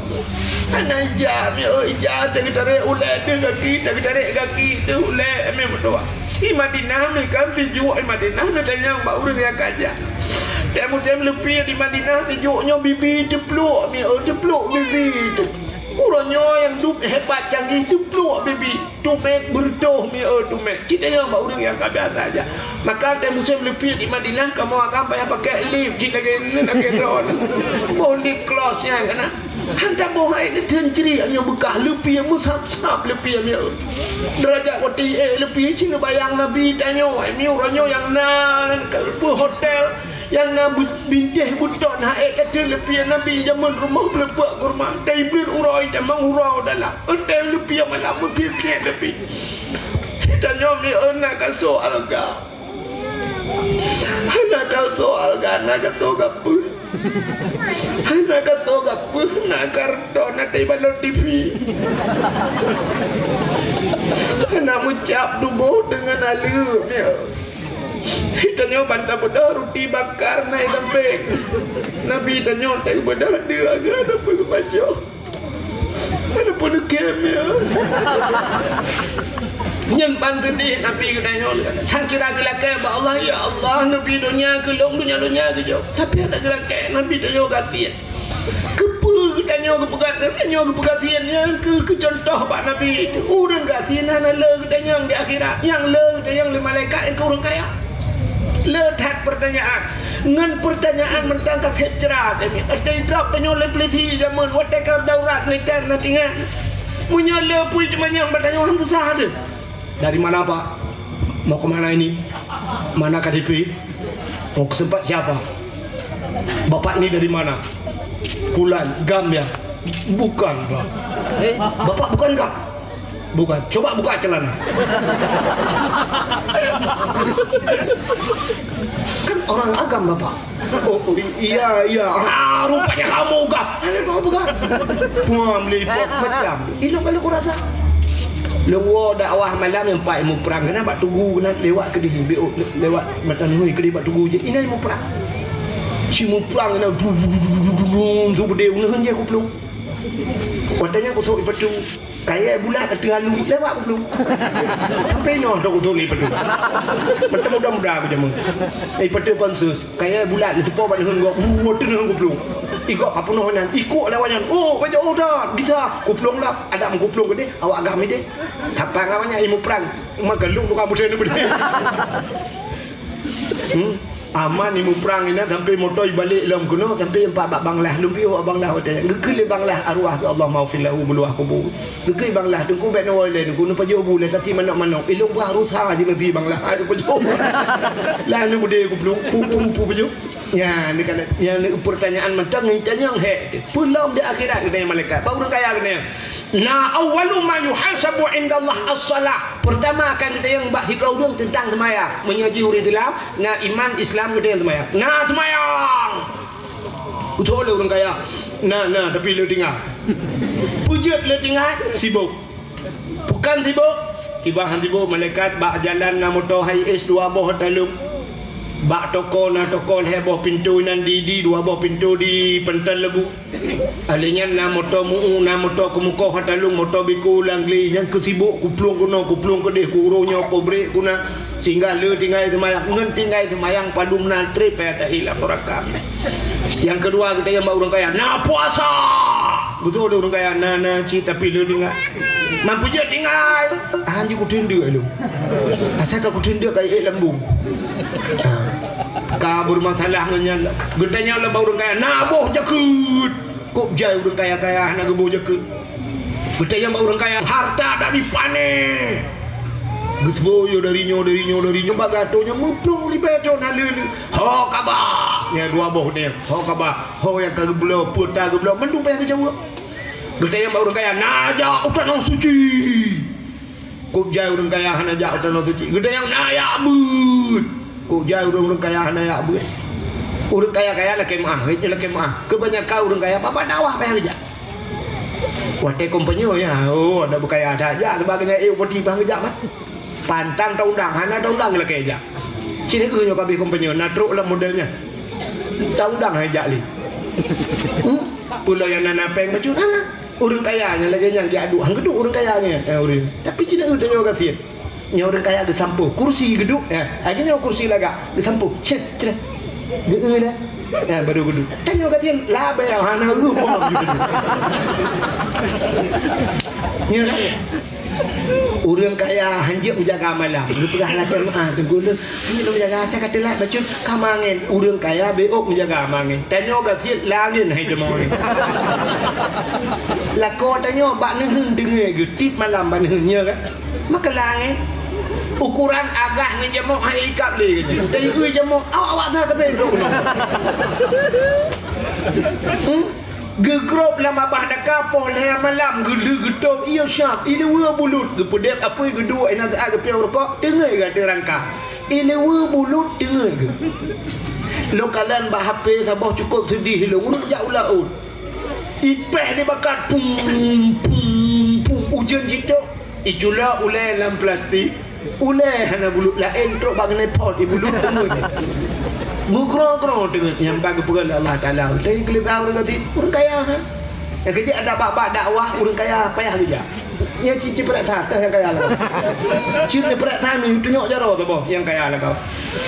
Hana ija, mi, oh, ija, teuh geutarek ulée deuh gaki, teuh geutarek gaki deuh ulée, mi meutuah. Di Madinah mi kan sijuek, di Madinah neutanyong bak ureuëng nyang ka jak. Teuh musém leupie di Madinah sijuek nyoe bibi teupluek, mi, oh, teupluek bibi teuh. Uroe nyoe nyang duek hebat canggih teupluek bibi. Tumek beureutoh mi, oh, tumek. Cit nyan bak ureuëng nyang ka biasa jak. Maka teuh musém leupie di Madinah, kamoe agam payah pakai lip, cit lagée nyan, lagée droe. Boh lip gloss nyan kana. Hantom boh hai neuteun cri nyoe beukah leupie meusab-sab leupie mi, oh. Deurajat watée ék leupie cit neubayang Nabi tanyoe, hai mi uroe nyoe nyang na lam hotel. Nyang na bu-, bintéh beuton hai ka teuleupieh Nabi jameun rumoh beuleupeuek keu rumoh. Teuibleuet uroe tamong uroe dalam. Eunteuk leupieh malam meusiet-siet leupie. Tanyoe mi, oh, na kaso alga. Na kaso alga, na kaso gapeuh. Na kaso gapeuh, na karton, na teubalot T V. Na meucab tuboh deungon aleuem, ya. Tanyoe ban tabeudôh ruti bakar na i sampéng. Nabi tanyoe teubeudôh deuh agam na peue geupajoh. Ada peue neukem, ya. Nyan ban geudeh Nabi geutanyoe. Sang kira geulakée bak Allah, "Ya Allah, neubi donya keu lôn, donya-donya geujok." Tapi hana geulakée, Nabi tanyoe gasien. Keupeue geutanyoe geupeugah, geutanyoe geupeugah gasien nyan keu, keu contoh bak Nabi. Ureuëng gasien hana le geutanyong di akhirat. Nyang le geutanyong lé malaikat nyan keu ureuëng kaya. Le that peurtanyaan. Ngon peurtanyaan mantong ka seb cra teuh mi. Watée idrop tanyoe lé peulisi jameun, watée ka daurat militer na tinggai. Meunyoe le peue teumanyong bak tanyoe han susah teuh. Dari mana, Pak? Mau ke mana ini? Mana K T P? Mau ke tempat siapa? Bapak ini dari mana? Fulan, GAM ya? Bukan, Pak. Eh, Bapak bukan GAM? Bukan. Coba buka celana. Kan orang agam, Bapak. Oh, oh, i-, iya, iya. Ah, rupanya kamu, Gap. Ada apa, Gap? Wah, melipat macam. Ilok kalau kurasa. Lôn woe dakwah malam nyang pat ilmu perang keunan bak tugu keunan lewat keudeh, lewat mata nuhi keudeh bak tugu jih. Inan ilmu perang. Si muprang keunan du, du, du, du, du, du, du, tu gede uneun je kuplong. Watèe nyan kusok ipatu. Kayèe bulat ateueh alu lewat kuplong. Sampai nyoe tu kusok ipatu. Mantong muda-muda aku jameun. Ipatu pansus. Kayèe bulat, neuseupôt bak neuheun gob, buet neuheun kuplong. Igob ka peunoh inan, ikok lé awak nyan. Oh, bajèe oh dah, bisa. Kuplong dah, adak meukuplong keudeh, awak agam ideh. Hapa ngon awak nyan, imuprang. Maka lôn tukang putih ni beudeh. Hmm. Aman imuprang inan sampai moto ibalek lom keunoe, sampai empat bak Banglah. Lôn piôh bak Banglah watèe nyan. Geukheun lé Banglah arwah keu Allah maghfir lahu, beuluah kubur. Geukheun Banglah, Teungku bèk neuwoe lé, Teungku neupajôh bu lé, sati manok-manok. Ilôn bah rusa jinoe si Banglah. Hai, neupajôh. Lah, neubeudé kuplong, pu, pu, pu, pajôh. Nyan, neukalon, nyan, peurtanyaan mantong, nyan tanyong hék. Peulom di akhirat geutanyoe malaikat. Bak ureueng kaya geutanyoe. Na awwalu ma yuhasabu indallah as-shalah. Peurtama akan geutanyong bak sidroe ureueng teuntang seumayang. Meunyoe jih ureueng Islam, na iman Islam geutanyong seumayang. Na seumayang. Beutôi lé ureueng kaya. Na, na, tapi le tinggai. Peue jeuet le tinggai? Sibok. Bukan sibok. Kiban han sibok, malaikat bak jalan na moto Hiace dua boh taleueng. Bak toko na toko lhèe boh pintoe nan di, di dua boh pintoe di Panton Leubue. Ahli nyan na moto Mu'u, na moto Keumukoh Hatalung, moto Biko Langli, nyang keu sibok kuplong keunoe, kuplong keudeh, ku uroe nyoe, pobrek kuna, sehingga le tinggai seumayang, ngon tinggai seumayang padum na trép payah tahi lam neuraka. Nyang keudua, geutanyoe bak ureueng kaya, na puasa! Beutôi ureuëng kaya na, na cit tapi le tinggai. Mampu jeuet tinggai. Ah, hanjeuet kuteundeuk lom. Asai ka kuteundeuk ka ék lambung. Ha. Ka beumasalah ngon nyan. Geutanyong lom bak ureuëng kaya, "Na boh jakeuet?" Kok jai ureuëng kaya-kaya hana geuboh jakeuet. Geutanyong bak ureuëng kaya, "Harta dak dipané?" Geuseuboh dari nyoe, dari nyoe, dari nyoe, bak gato nyoe meuploh ribèe thon haleue. Ho kaba. Nyan dua boh nyan. Ho kaba. Ho nyang ka geubloe, peue ta geubloe, mandum payah geujaweueb. Geutanyong bak ureuëng kaya, "Na jak u tanoh suci?" Kok jai ureuëng kaya hana jak u tanoh suci. Geutanyong, "Na jak beuet?" Kok jai ureuëng-ureuëng kaya hana jak beuet. Ureuëng kaya-kaya lakèe meu'ah, lakèe meu'ah. Keubanyakan ureuëng kaya babah dakwah payah geujak. Watèe kompanyue ya, oh, ada beukaya that jak, sebagai nyan ék upati bah geujak mat. Pantang taundang, hana taundang lakèe jak. Cit nyoe ka abéh kompanyue, na trok lam model nyan. Taundang hai jak lé. Hmm? Peue lom nyang na, na péng bacut, hana. Ureuëng kaya nyang lagèe nyan jak duek, han geuduek ureuëng kaya nyan, eh, ureuëng. Tapi cit nyoe tanyoe gasien. Nyoe ureuëng kaya geusampoe, kursi geuduek, eh. Lagèe nyoe kursi lagak, geusampoe. Cit, cit. Geu-eu lé. Eh, baru geuduek. Tanyoe gasien, labèe hana eu pun. Nyoe kan? Ureuëng kaya hanjeuet meujaga malam. Geupeugah lakèe meu'ah teungku lôn. Hanjeuet meujaga asai ka teulat bacut ka mangén. Ureuëng kaya beuôt meujaga mangén. Tanyoe gasien langén hai deungoe. Lakoe tanyoe bak neuheun deungoe geutit malam bak neuheun nyoe kan. Maka langén. Ukuran agah ngon jamok hai ikab lé kan. Tapi ui jamok awak-awak dah tapi dok. Hmm? Geugrob lam babah daka poh lhèe malam, geulheueh geutôb, iya siap, ileue bulut, geupeudép apui geuduek, inan saat geupiôh rukok, teungeut geuh teurangka. Ileue bulut teungeut geuh. Lôn kalon bak H P saboh cukôp seudeh lôn, ureuëng jak u laôt. Ipèh dibakat, pum, pum, pum, ujeuen jitôk, iculok ulèe lam plastik. Ulèe hana bulut laén trok bak keuneuk pot, ibulut teungeut. Meugroe-groe teungeut nyang bak geupeugah lé Allah Taala. Tapi keuleubah ureuëng gasien, ureuëng kaya ha. Nyang keujeuet ada bak-bak dakwah ureuëng kaya payah geujak. Nyang cicém prek that nyang kaya lah. Cit ni prek that ni tunyok jaroe tu boh nyang kaya lah kau.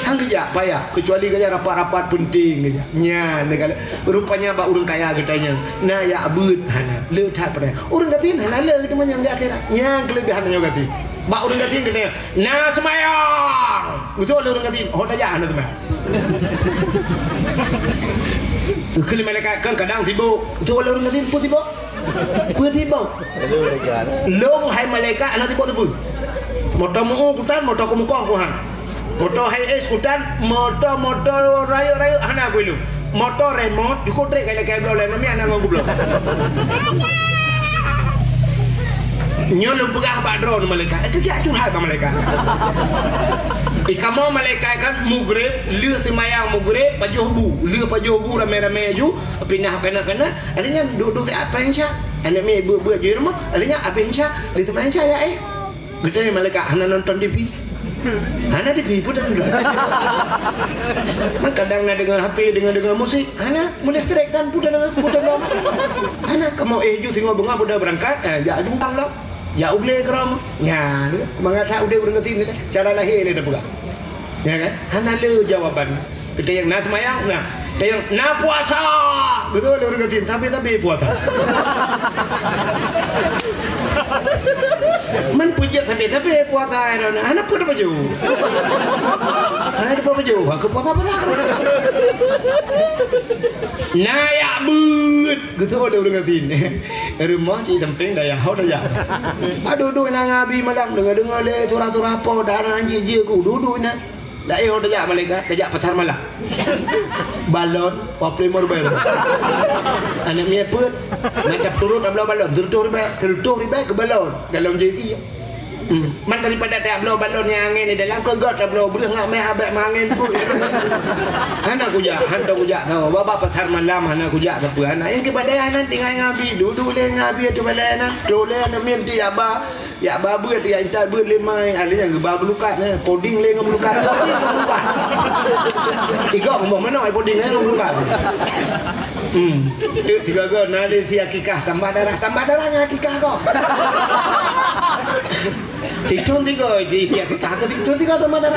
Han geujak payah, kecuali geujak rapat-rapat penting geujak. Nyan ni kalau rupanya bak ureuëng kaya geutanyong, "Na jak beuet?" Hana, le that payah. Ureuëng gasien hana le geuteumanyong di akhirat. Nyan keulebihan nyoe gasien. Bak ureuëng gasien geutanyoe, "Na seumayang?" Beutôi lé ureuëng gasien, "Ho tajak hana seumayang." Keu lé malaikat kan kadang sibok. Beutôi lé ureuëng gasien, "Peue sibok? Peue sibok?" Lôn hai malaikat hana sibok teupeu. Moto meu kutan, moto keumeukoh kuhan. Moto hai es kutan, moto-moto rayeuk-rayeuk hana kuilung. Moto remot, jukuk trek kali kai bloe laén, namiet na ngon gubloe. Nyoe lôn peugah bak droeneuh malaikat. Eh, keu jak curhat bak malaikat. Ikamoe malaikat kan mugreb, lheueh seumayang mugreb, pajoh bu. Lheueh pajoh bu ramé-ramé ju, pinah kanan-kanan. Ada nyan duduk di apa insya. Aneuk miet buet-buet ju rumoh. Ada nyan abéh insya, lheueh seumayang insya ya eh. Geutanyong malaikat, "Hana nonton T V?" "Hana T V, peue tanyoe." Man kadang na deungoe H P, deungoe-deungoe musik, "Hana, meuleustrek tan peue tanyoe, peue tanyoe." "Hana, kamoe éh ju singoh beungoh beudôh beurangkat, eh, jak ju tang lom. Jak u glé keudroe." Nyan, mangat that udeb ureuëng gasien, cara lahé lé tapeugah. Ya kan? Hana le jawaban. Kita nyang na seumayang, na. Kita nyang na puasa. Beutôi lé ureuëng gasien, tapi-tapi puasa. Man peujeuet tapi-tapi puasa, hana peue tapajoh. Hana peue tapajoh, ha, keu puasa-puasa. Na jak beuet. Beutôi lé ureuëng gasien. Rumoh cit sampéng dayah ho tajak. Aduh, duek na ngabi malam, deungoe-deungoe lé surah-surah po, dara jijik ku, duek-duek na. Laén ho tajak malaikat, tajak pasar malam. Balon, dua puluh lima ribèe. Aneuk miet peuet, mantap turot abloe balon, seratus ribèe, seratus ribèe keu balon, dalam J D. Hmm. Man daripada tajak bloe balon nyang angén di dalam, keu göt tabloe breueh ngat meh abék meuangén peuet. Hana kujak, hantom kujak tau. Bak pasar malam hana kujak sapeue hana. Nyang keupada hana tinggai ngabi, duek-duek lé ngabi ateueh balai na. Trok lé aneuk miet ti aba. Jak ba beuet, jak intat beuet lé mai, ada nyang geuba bulukat nyan. Poding lé ngon bulukat. Poding ngon bulukat. Igok boh manok, ai poding ngon bulukat. Hmm. Tiga-tiga na lé si akikah, tambah darah, tambah darah ngon akikah kok. Titung tiga, si, si akikah ke titung tiga tambah darah.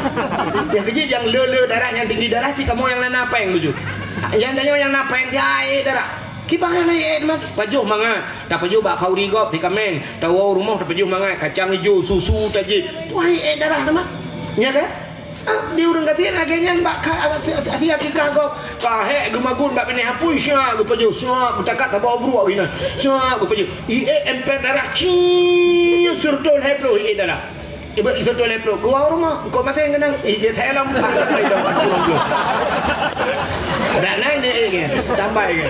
Nyang keujeuet nyang le-le darah, nyang tinggi darah, cit kamoe nyang na péng bujur. Nyang tanyoe nyang na péng, jai darah. Kiban hana ék teuma. Pajoh mangat, tapajoh bak khauri gob, tikaméng, tawoe rumoh tapajoh mangat, kacang ijo, susu tajieb. Peue han ék darah teuma. Nya kan? Ah, di ureuëng gasien lagée nyan bak ka, akhé akikah gob. Ka hék geumagun bak binéh apui, siap geupajoh, siap geutakat saboh bruek geuh inan. Siap geupajoh. Ié emper darah, cing, sireutoh lhée ploh ié darah. Ibu sireutoh lhée ploh, geuwoe rumoh, engkau maté ngeunang. Ih, dia thai lam. Dak nai ni, eh, standby ke.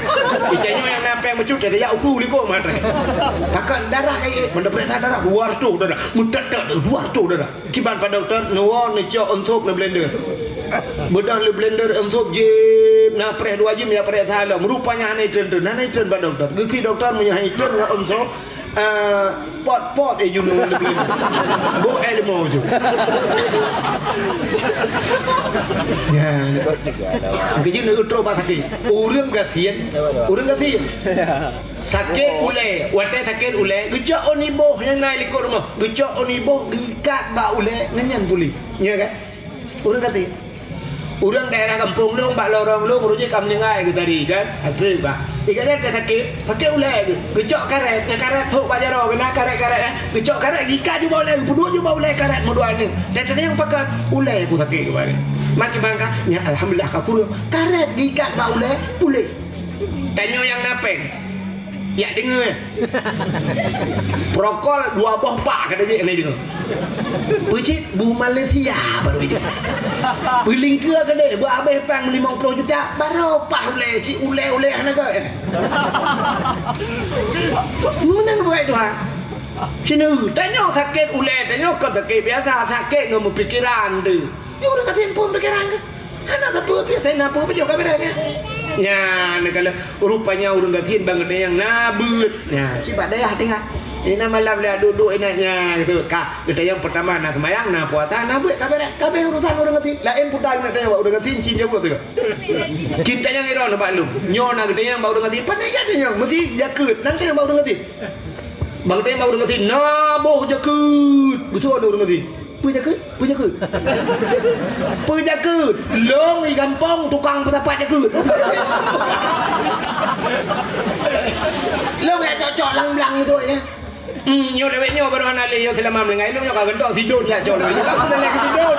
Itanyoe nyang na péng meucut, dia jak uku likot maté. Pakat darah, eh, mendapat darah, dua ratus darah. Mendapat dua ratus darah. Kiban pak dokto, neuwoe neucok eunsop neublender. Beudôh neublender eunsop jeuem, na preh dua jeuem ya preh salom. Rupanya hana itreun-treun, hana itreun pak dokto. Geukheun dokto meunyoe hana itreun ngon eunsop, eh, pot-pot eh junu neublender. Bu eh leumo ju. Ya. Keujeuet neutrok bak sakét. Ureuëng gasien, ureuëng gasien. Sakét ulée, watée sakét ulée, geucok ôn iboh nyang na likot rumoh, geucok ôn iboh geuikat bak ulée ngon nyan puléh. Nya kan? Ureuëng gasien. Ureuëng daerah gampông lôn bak lorong lôn, ureuëng jih ka meuninggai geutari kan? Atreb bak. Ikat nyan ka sakét, sakét ulée geuh. Geucok karét, nyan karét thok bak jaroe, keunan karét-karét, eh. Geucok karét, geuikat ju bak ulée, geupeuduek ju bak ulée karét meudua nyan. Dan teuka nyang pakat, ulée ku sakét keubareh. Makin bangka, nyan alhamdulillah ka puruh. Karét geuikat bak ulée, puléh. Tanyoe nyang na péng. Yak deungoe. Prokol dua boh pak kata jih kena deungoe. Peucit bu Malaysia baru itu. Peulingka kena bu habéh pang lima puluh juta baru pah ulée cit ulée-ulée hana ke. Eh. Menang buat itu ha. Sini tanyoe sakét ulée tanyoe kon sakét biasa sakét ngon pikiran tu. Ya udah kasih pun pikiran ke. Hana sapeue pih, asai na peue pajoh ka beureh nyan. Nyan, neukalon rupanya ureuëng gasien bang geutanyoe na beuet. Nyan, cit bak dayah tinggai. Ina malam lé duek-duek ina nya gitu. Ka, geutanyoe peurtama na seumayang, na puasa, na beuet ka beureh. Ka abéh urusan ureuëng gasien. Laén puta geutanyoe bak ureuëng gasien cit jaweueb tu. Cit tanyong iron bak lôn. Nyoe na geutanyoe bak ureuëng gasien. Pane geutanyoe meusti jakeuet. Nang tanyong bak ureuëng gasien. Bang tanyong bak ureuëng gasien. Na boh jakeuet. Beutôi ureuëng gasien. Peue jakeuet? Peue jakeuet? Peue jakeuet? Lôn di gampông tukang peutapat jakeuet. Lôn jak cok-cok lam blang itu ya. Hmm, nyoe lewat nyoe baru hana lé yo selama meuninggai lôn nyoe ka geuntong sidon jak cok lewat. Ka pernah lé sidon.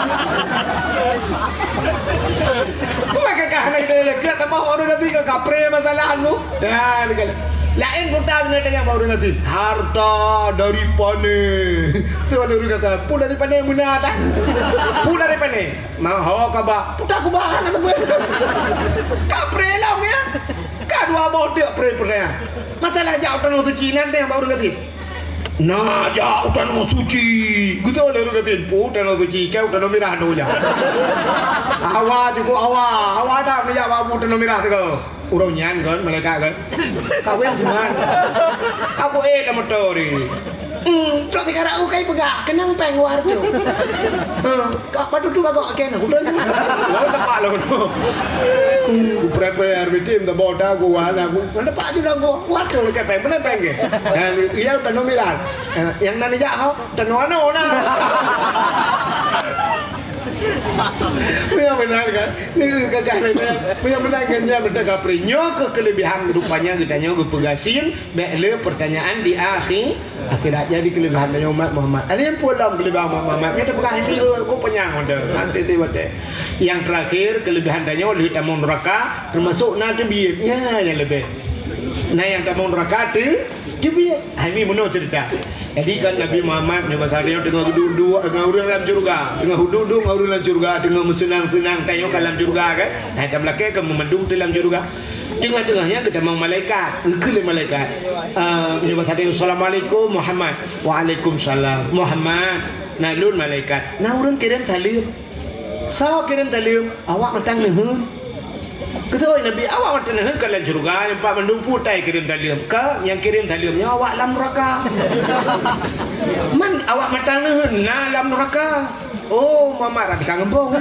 Maka ka hana kita lé keuyak tambah orang nanti ka kapre masalah anu. Ya, ni kan. Laén puta geutanyoe tanyong bak ureuëng gasien. Harta dari pane? Tu ureuëng gasien. Pu dari pane meunan dah. Pu dari pane? Maho ka bak. Puta ku bak hana teubeuet. Ka pré lom ya. Ka dua boh teuk pré-pré. Masalah jak u tanoh suci nan deh bak ureuëng gasien. Na jak u tanoh suci. Geutanyoe lé ureuëng gasien. Pu tanoh suci, ka u tanoh mirah tu jak. Hawa cukup hawa. Hawa dah meujak bak bu tanoh mirah tu. Ureuëng nyan kan, malaikat kan. Kawin cuman. Aku eh dah motor ni. Hmm, trok tiga rak ukai peugah, kenang peng war tu. Hmm, kak padu tu bagok ken aku dah. Lalu dapat lalu tu. Hmm, ku prepare bitim dah bawa dah aku wah aku. Lalu dapat tu dah aku war tu lekat peng, benar peng ke? Dan dia dah nomiran. Eh, yang nan jak kau, dah nono nah. Memang benar kan? Ni gagah ni. Memang benar kan? Nya betul kapri. Nyoe ke kelebihan rupanya kita nyoe geupeugah sin. Bék le pertanyaan di akhé-, akhirat. Jadi kelebihan tanyoe umat Muhammad. Ada yang pulang kelebihan umat Muhammad. Kita peugah ini, oh, aku penyang udah. Nanti tiba teh. Yang terakhir, kelebihan tanyoe le tamong neraka, termasuk na teubiet. Ya, yang lebih. Nah, yang tamong neraka tu, teubiet. Ha, ini meunoe cerita. Jadi kan Nabi Muhammad nyoe masa dia tengah duduk-duduk dengan orang dalam syurga. Tengah duduk dengan orang dalam syurga, tengah bersenang-senang. Tanyoe kan dalam syurga kan. Nah, dalam belakang kan memandung dalam syurga. Tengah-tengah nyan geutamong malaikat, geukheun lé malaikat. Ah, meunyoe basa tanyoe, "Assalamualaikum Muhammad." "Waalaikumsalam Muhammad." Na lôn malaikat. Na ureuëng kirém saleuem. Soe kirém saleuem? Awak mantong neuheun. Geutôi Nabi, awak mantong neuheun ka lam syeuruga, nyoe pat mandum peue tai kirém saleuem. Ka nyang kirém saleuem nyoe awak lam neuraka. Man awak mantong neuheun na lam neuraka. Oh, Muhammad rasa ka ngembong.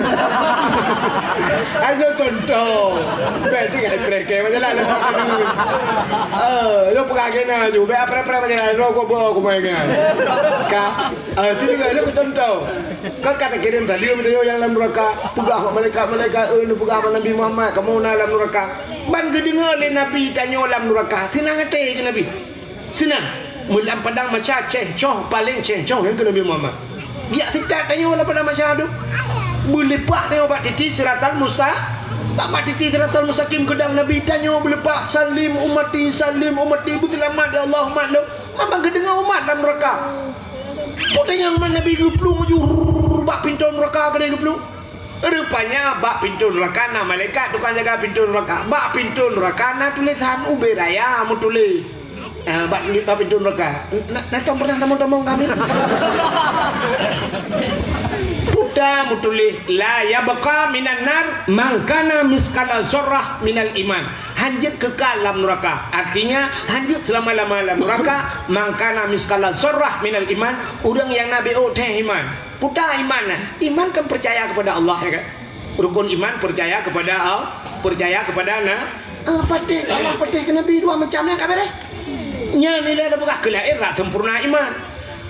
Hai, nyoe contoh. Bèk tinggai prèh kèe bak jalan. Eh, nyoe peugah keunan laju. Bèk prèh-prèh bak jalan. Nyoe gobnyan ku mai nyan. Ka, eh, tu juga nyoe contoh. Kan ka takirém saleuem tanyoe nyang lam neuraka. Peugah bak malaikat-malaikat, eh, neupeugah bak Nabi Muhammad, kamoe na lam nuraka. Ban geudeungoe lé Nabi tanyoe lam nuraka, seunang até keu Nabi. Seunang. Meulam padang mahsyar ceh coh, paleng ceh coh, nyan keu Nabi Muhammad. Yak sitat tanyoe lam padang mahsyar tu. Beuleupah tanyoe bak titi siratal musta-, bak, bak titi siratal mustaqim, geudang Nabi tanyoe beuleupah, "Salim ummati, salim ummati, beuseulamat ya Allah umat lôn." Maka geudeungoe umat lam nuraka. Peue nyang man Nabi geuplueng laju, bak pintoe nuraka keudeh geuplueng. Rupanya bak pintoe nuraka na malaikat tukang jaga pintoe nuraka. Bak pintoe nuraka na tulésan ubé raya meutuléh. Ah, bak, bak pintoe nuraka. Na, na tom pernah tamong-tamong kami? Puta meutuléh, "La yabqa minan nar man kana miskala zarrah minal iman." Hanjeuet kekal lam nuraka. Artinya, hanjeuet selama-lama lam nuraka, man kana miskala zarrah minal iman, ureuëng nyang na beu theh iman. Peue iman nyan? Iman kan percaya kepada Allah, ya kan? Rukun iman percaya kepada Al-, percaya kepada na-, ah, patéh, Allah patéh keu Nabi dua macam nyan ka beres. Nyan nilai dah buka keu laén rak sempurna iman.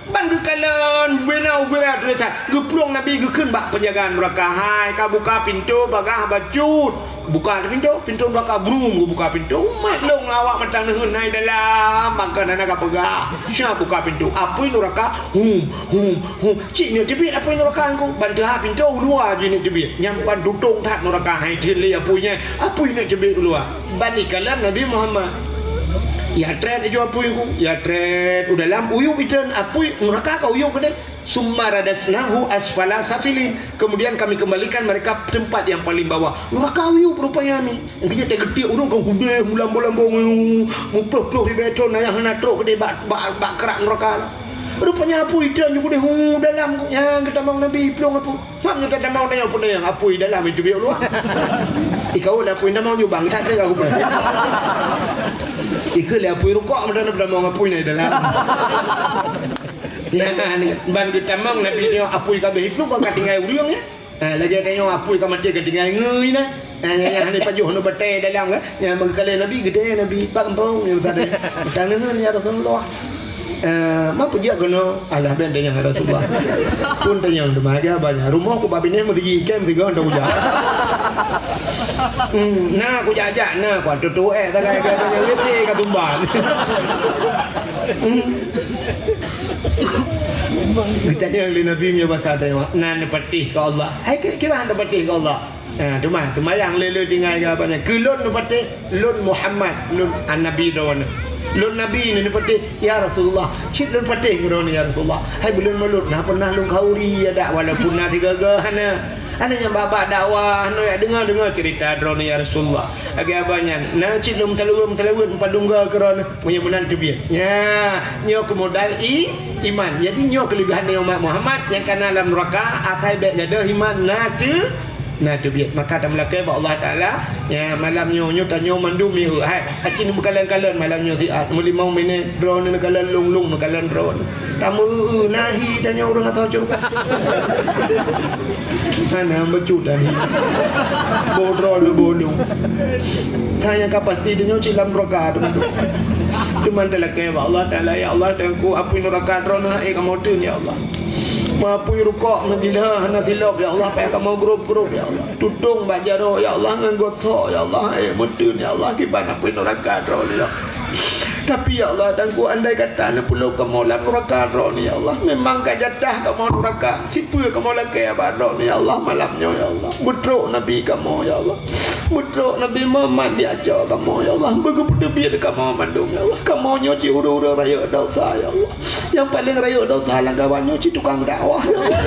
Ban geukalon bina ubira tulisan, geuplueng Nabi geukheun bak penjagaan nuraka, "Hai, ka buka pintoe bagaih bacut." Buka pintoe, pintoe nuraka brum geubuka pintoe. Umat lôn awak mantong neuheun hai dalam, maka na ka peugah. Siap buka pintoe. Apui nuraka, hum, hum, hum. Cit nyoe teubiet apui nuraka nyan. Ban teuhah pintoe u luwa jih nyoe teubiet. Nyang ban tutong that nuraka hai theun lé apui nyan. Apui nyoe teubiet u luwa. Ban ikalon Nabi Muhammad. Ya trét aju apui nyan. Ya trét u dalam uyup iteun apui nuraka ka uyup keudeh. Summa radadnahu asfala safilin. Kemudian kami kembalikan mereka tempat yang paling bawah. Nuraka uyup rupanya ni. Engkau tak getik urang kau hudeh mulam-mulam bong. Muploh-ploh ribet ton ayah na trok keudeh bak, bak, bak kerak nuraka. Rupanya apui iteun ju keudeh hu dalam. Nyang geutamong Nabi plueng apui. Sam nyang tamong tanyoe pun nyang apui dalam itu biar luar. Ikau lah apui tamong ju bang tak ada aku pun. Ikau lah apui rukok mata tamong apui na dalam. Nyan, ban geutamong Nabi nyoe apui ka beuh iplueng ka tinggai ureueng, ya. Ha, lagèe tanyoe apui ka maté ka tinggai ngui na. Ha, nyan, nyan, hana pajoh nyoe batèe dalam, kan. Nyan, meukalon Nabi, geudeh Nabi, bak gampông, nyan, tadi. Tang neuheun, ya Rasulullah. Eh, ma peujeuet keunoe? Alah, ben tanyong, ya Rasulullah. Pun tanyong, teuma, ya, banyak. Rumoh ku bak binéh, meusiji ikem, tiga, untuk ujak. Hmm, na, ku jak-jak, na, ku tutu, eh, tagai, tagai, tagai, W C ka tumban. Hmm. Geutanyong lé Nabi meunyoe basa tanyoe, "Na neupatéh keu Allah?" Hai, keu, kiban neupatéh keu Allah? Ha, teuma, seumayang lé, lé tinggai keu apa nyan? "Keu lôn neupatéh, lôn Muhammad, lôn an-Nabi droeneuh. Lôn Nabi neupatéh, ya Rasulullah. Cit lôn patéh keu droeneuh, ya Rasulullah. Hai, buleuen mulod na pernah lôn khauri adak, walaupun na sigaga hana. Hana nyang bak-bak dakwah, hana jak deungoe-deungoe cerita droeneuh, ya Rasulullah." Lagèe abah nyan, na cit lôn meusaleuweuen-meusaleuweuen padum goe keu droeneuh. Meunyoe meunan teubiet. Nya, nyoe keu modal i-, iman. Jadi, nyoe keulebihan dari umat Muhammad nyang ka na lam nuraka, asai bèk gadôh iman na teu-, na teubiet. Maka tameulakèe bak Allah Taala, nya, malam nyoe, nyoe tanyoe mandum miheue. Hai, aci neumeukalon-kalon malam nyoe siat. Meulimong minèt droeneuh neukalon lôn-lôn neukalon droeneuh. Tameu-eu nahi tanyoe ureueng atau curah. Hana bacut dan boh droe le boh dong. Ka nyang ka pasti tanyoe cit lam nuraka tu. Cuman talakèe bak Allah Taala, "Ya Allah, Teungku, apui nuraka droeneuh, eh, kamoe teun, ya Allah. Meupui rukok meudilha hana silop, ya Allah, payah kamoe grôp-grôp, ya Allah. Tutong bak jaroe, ya Allah, ngon gosok, ya Allah, eh, meuteun, ya Allah, kiban apui nuraka droeneuh, ya Allah." Tapi, ya Allah, Teungku, andai kata neupulo kamoe lam nuraka droeneuh, ya Allah, memang ka jatah kamoe nuraka. Sipeue kamoe lakèe bak droeneuh, ya Allah, malam nyoe, ya Allah. Beutrok Nabi kamoe, ya Allah. Beutrok Nabi Muhammad di aco kamoe, ya Allah. Beugeupeuteubit kamoe mandum, ya Allah. Kamoe nyoe cit ureueng-ureueng rayeuk desya, ya Allah. Nyang paleng rayeuk desya lam kawan nyoe cit tukang dakwah, ya Allah.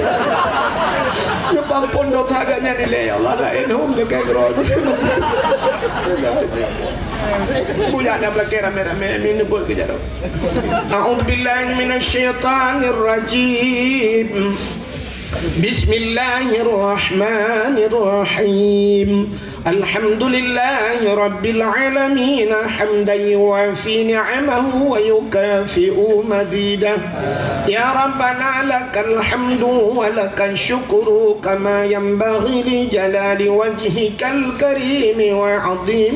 Nyang pampon desya geuh nyan ilèe, ya Allah. Laén hom deungon droe. Buya na beulakèe ramè-ramè, amin, neubeuet keu jaroe. A'udzubillahi minasyaitonirrajim. Bismillahirrahmanirrahim. Alhamdulillahi rabbil alamin, hamdan yuwafi ni'amahu wa yukafi'u mazidah. Ya Rabbana, lakal hamdu wa lakasy syukru, kama yanbaghi li jalali wajhikal karimi wa 'azimi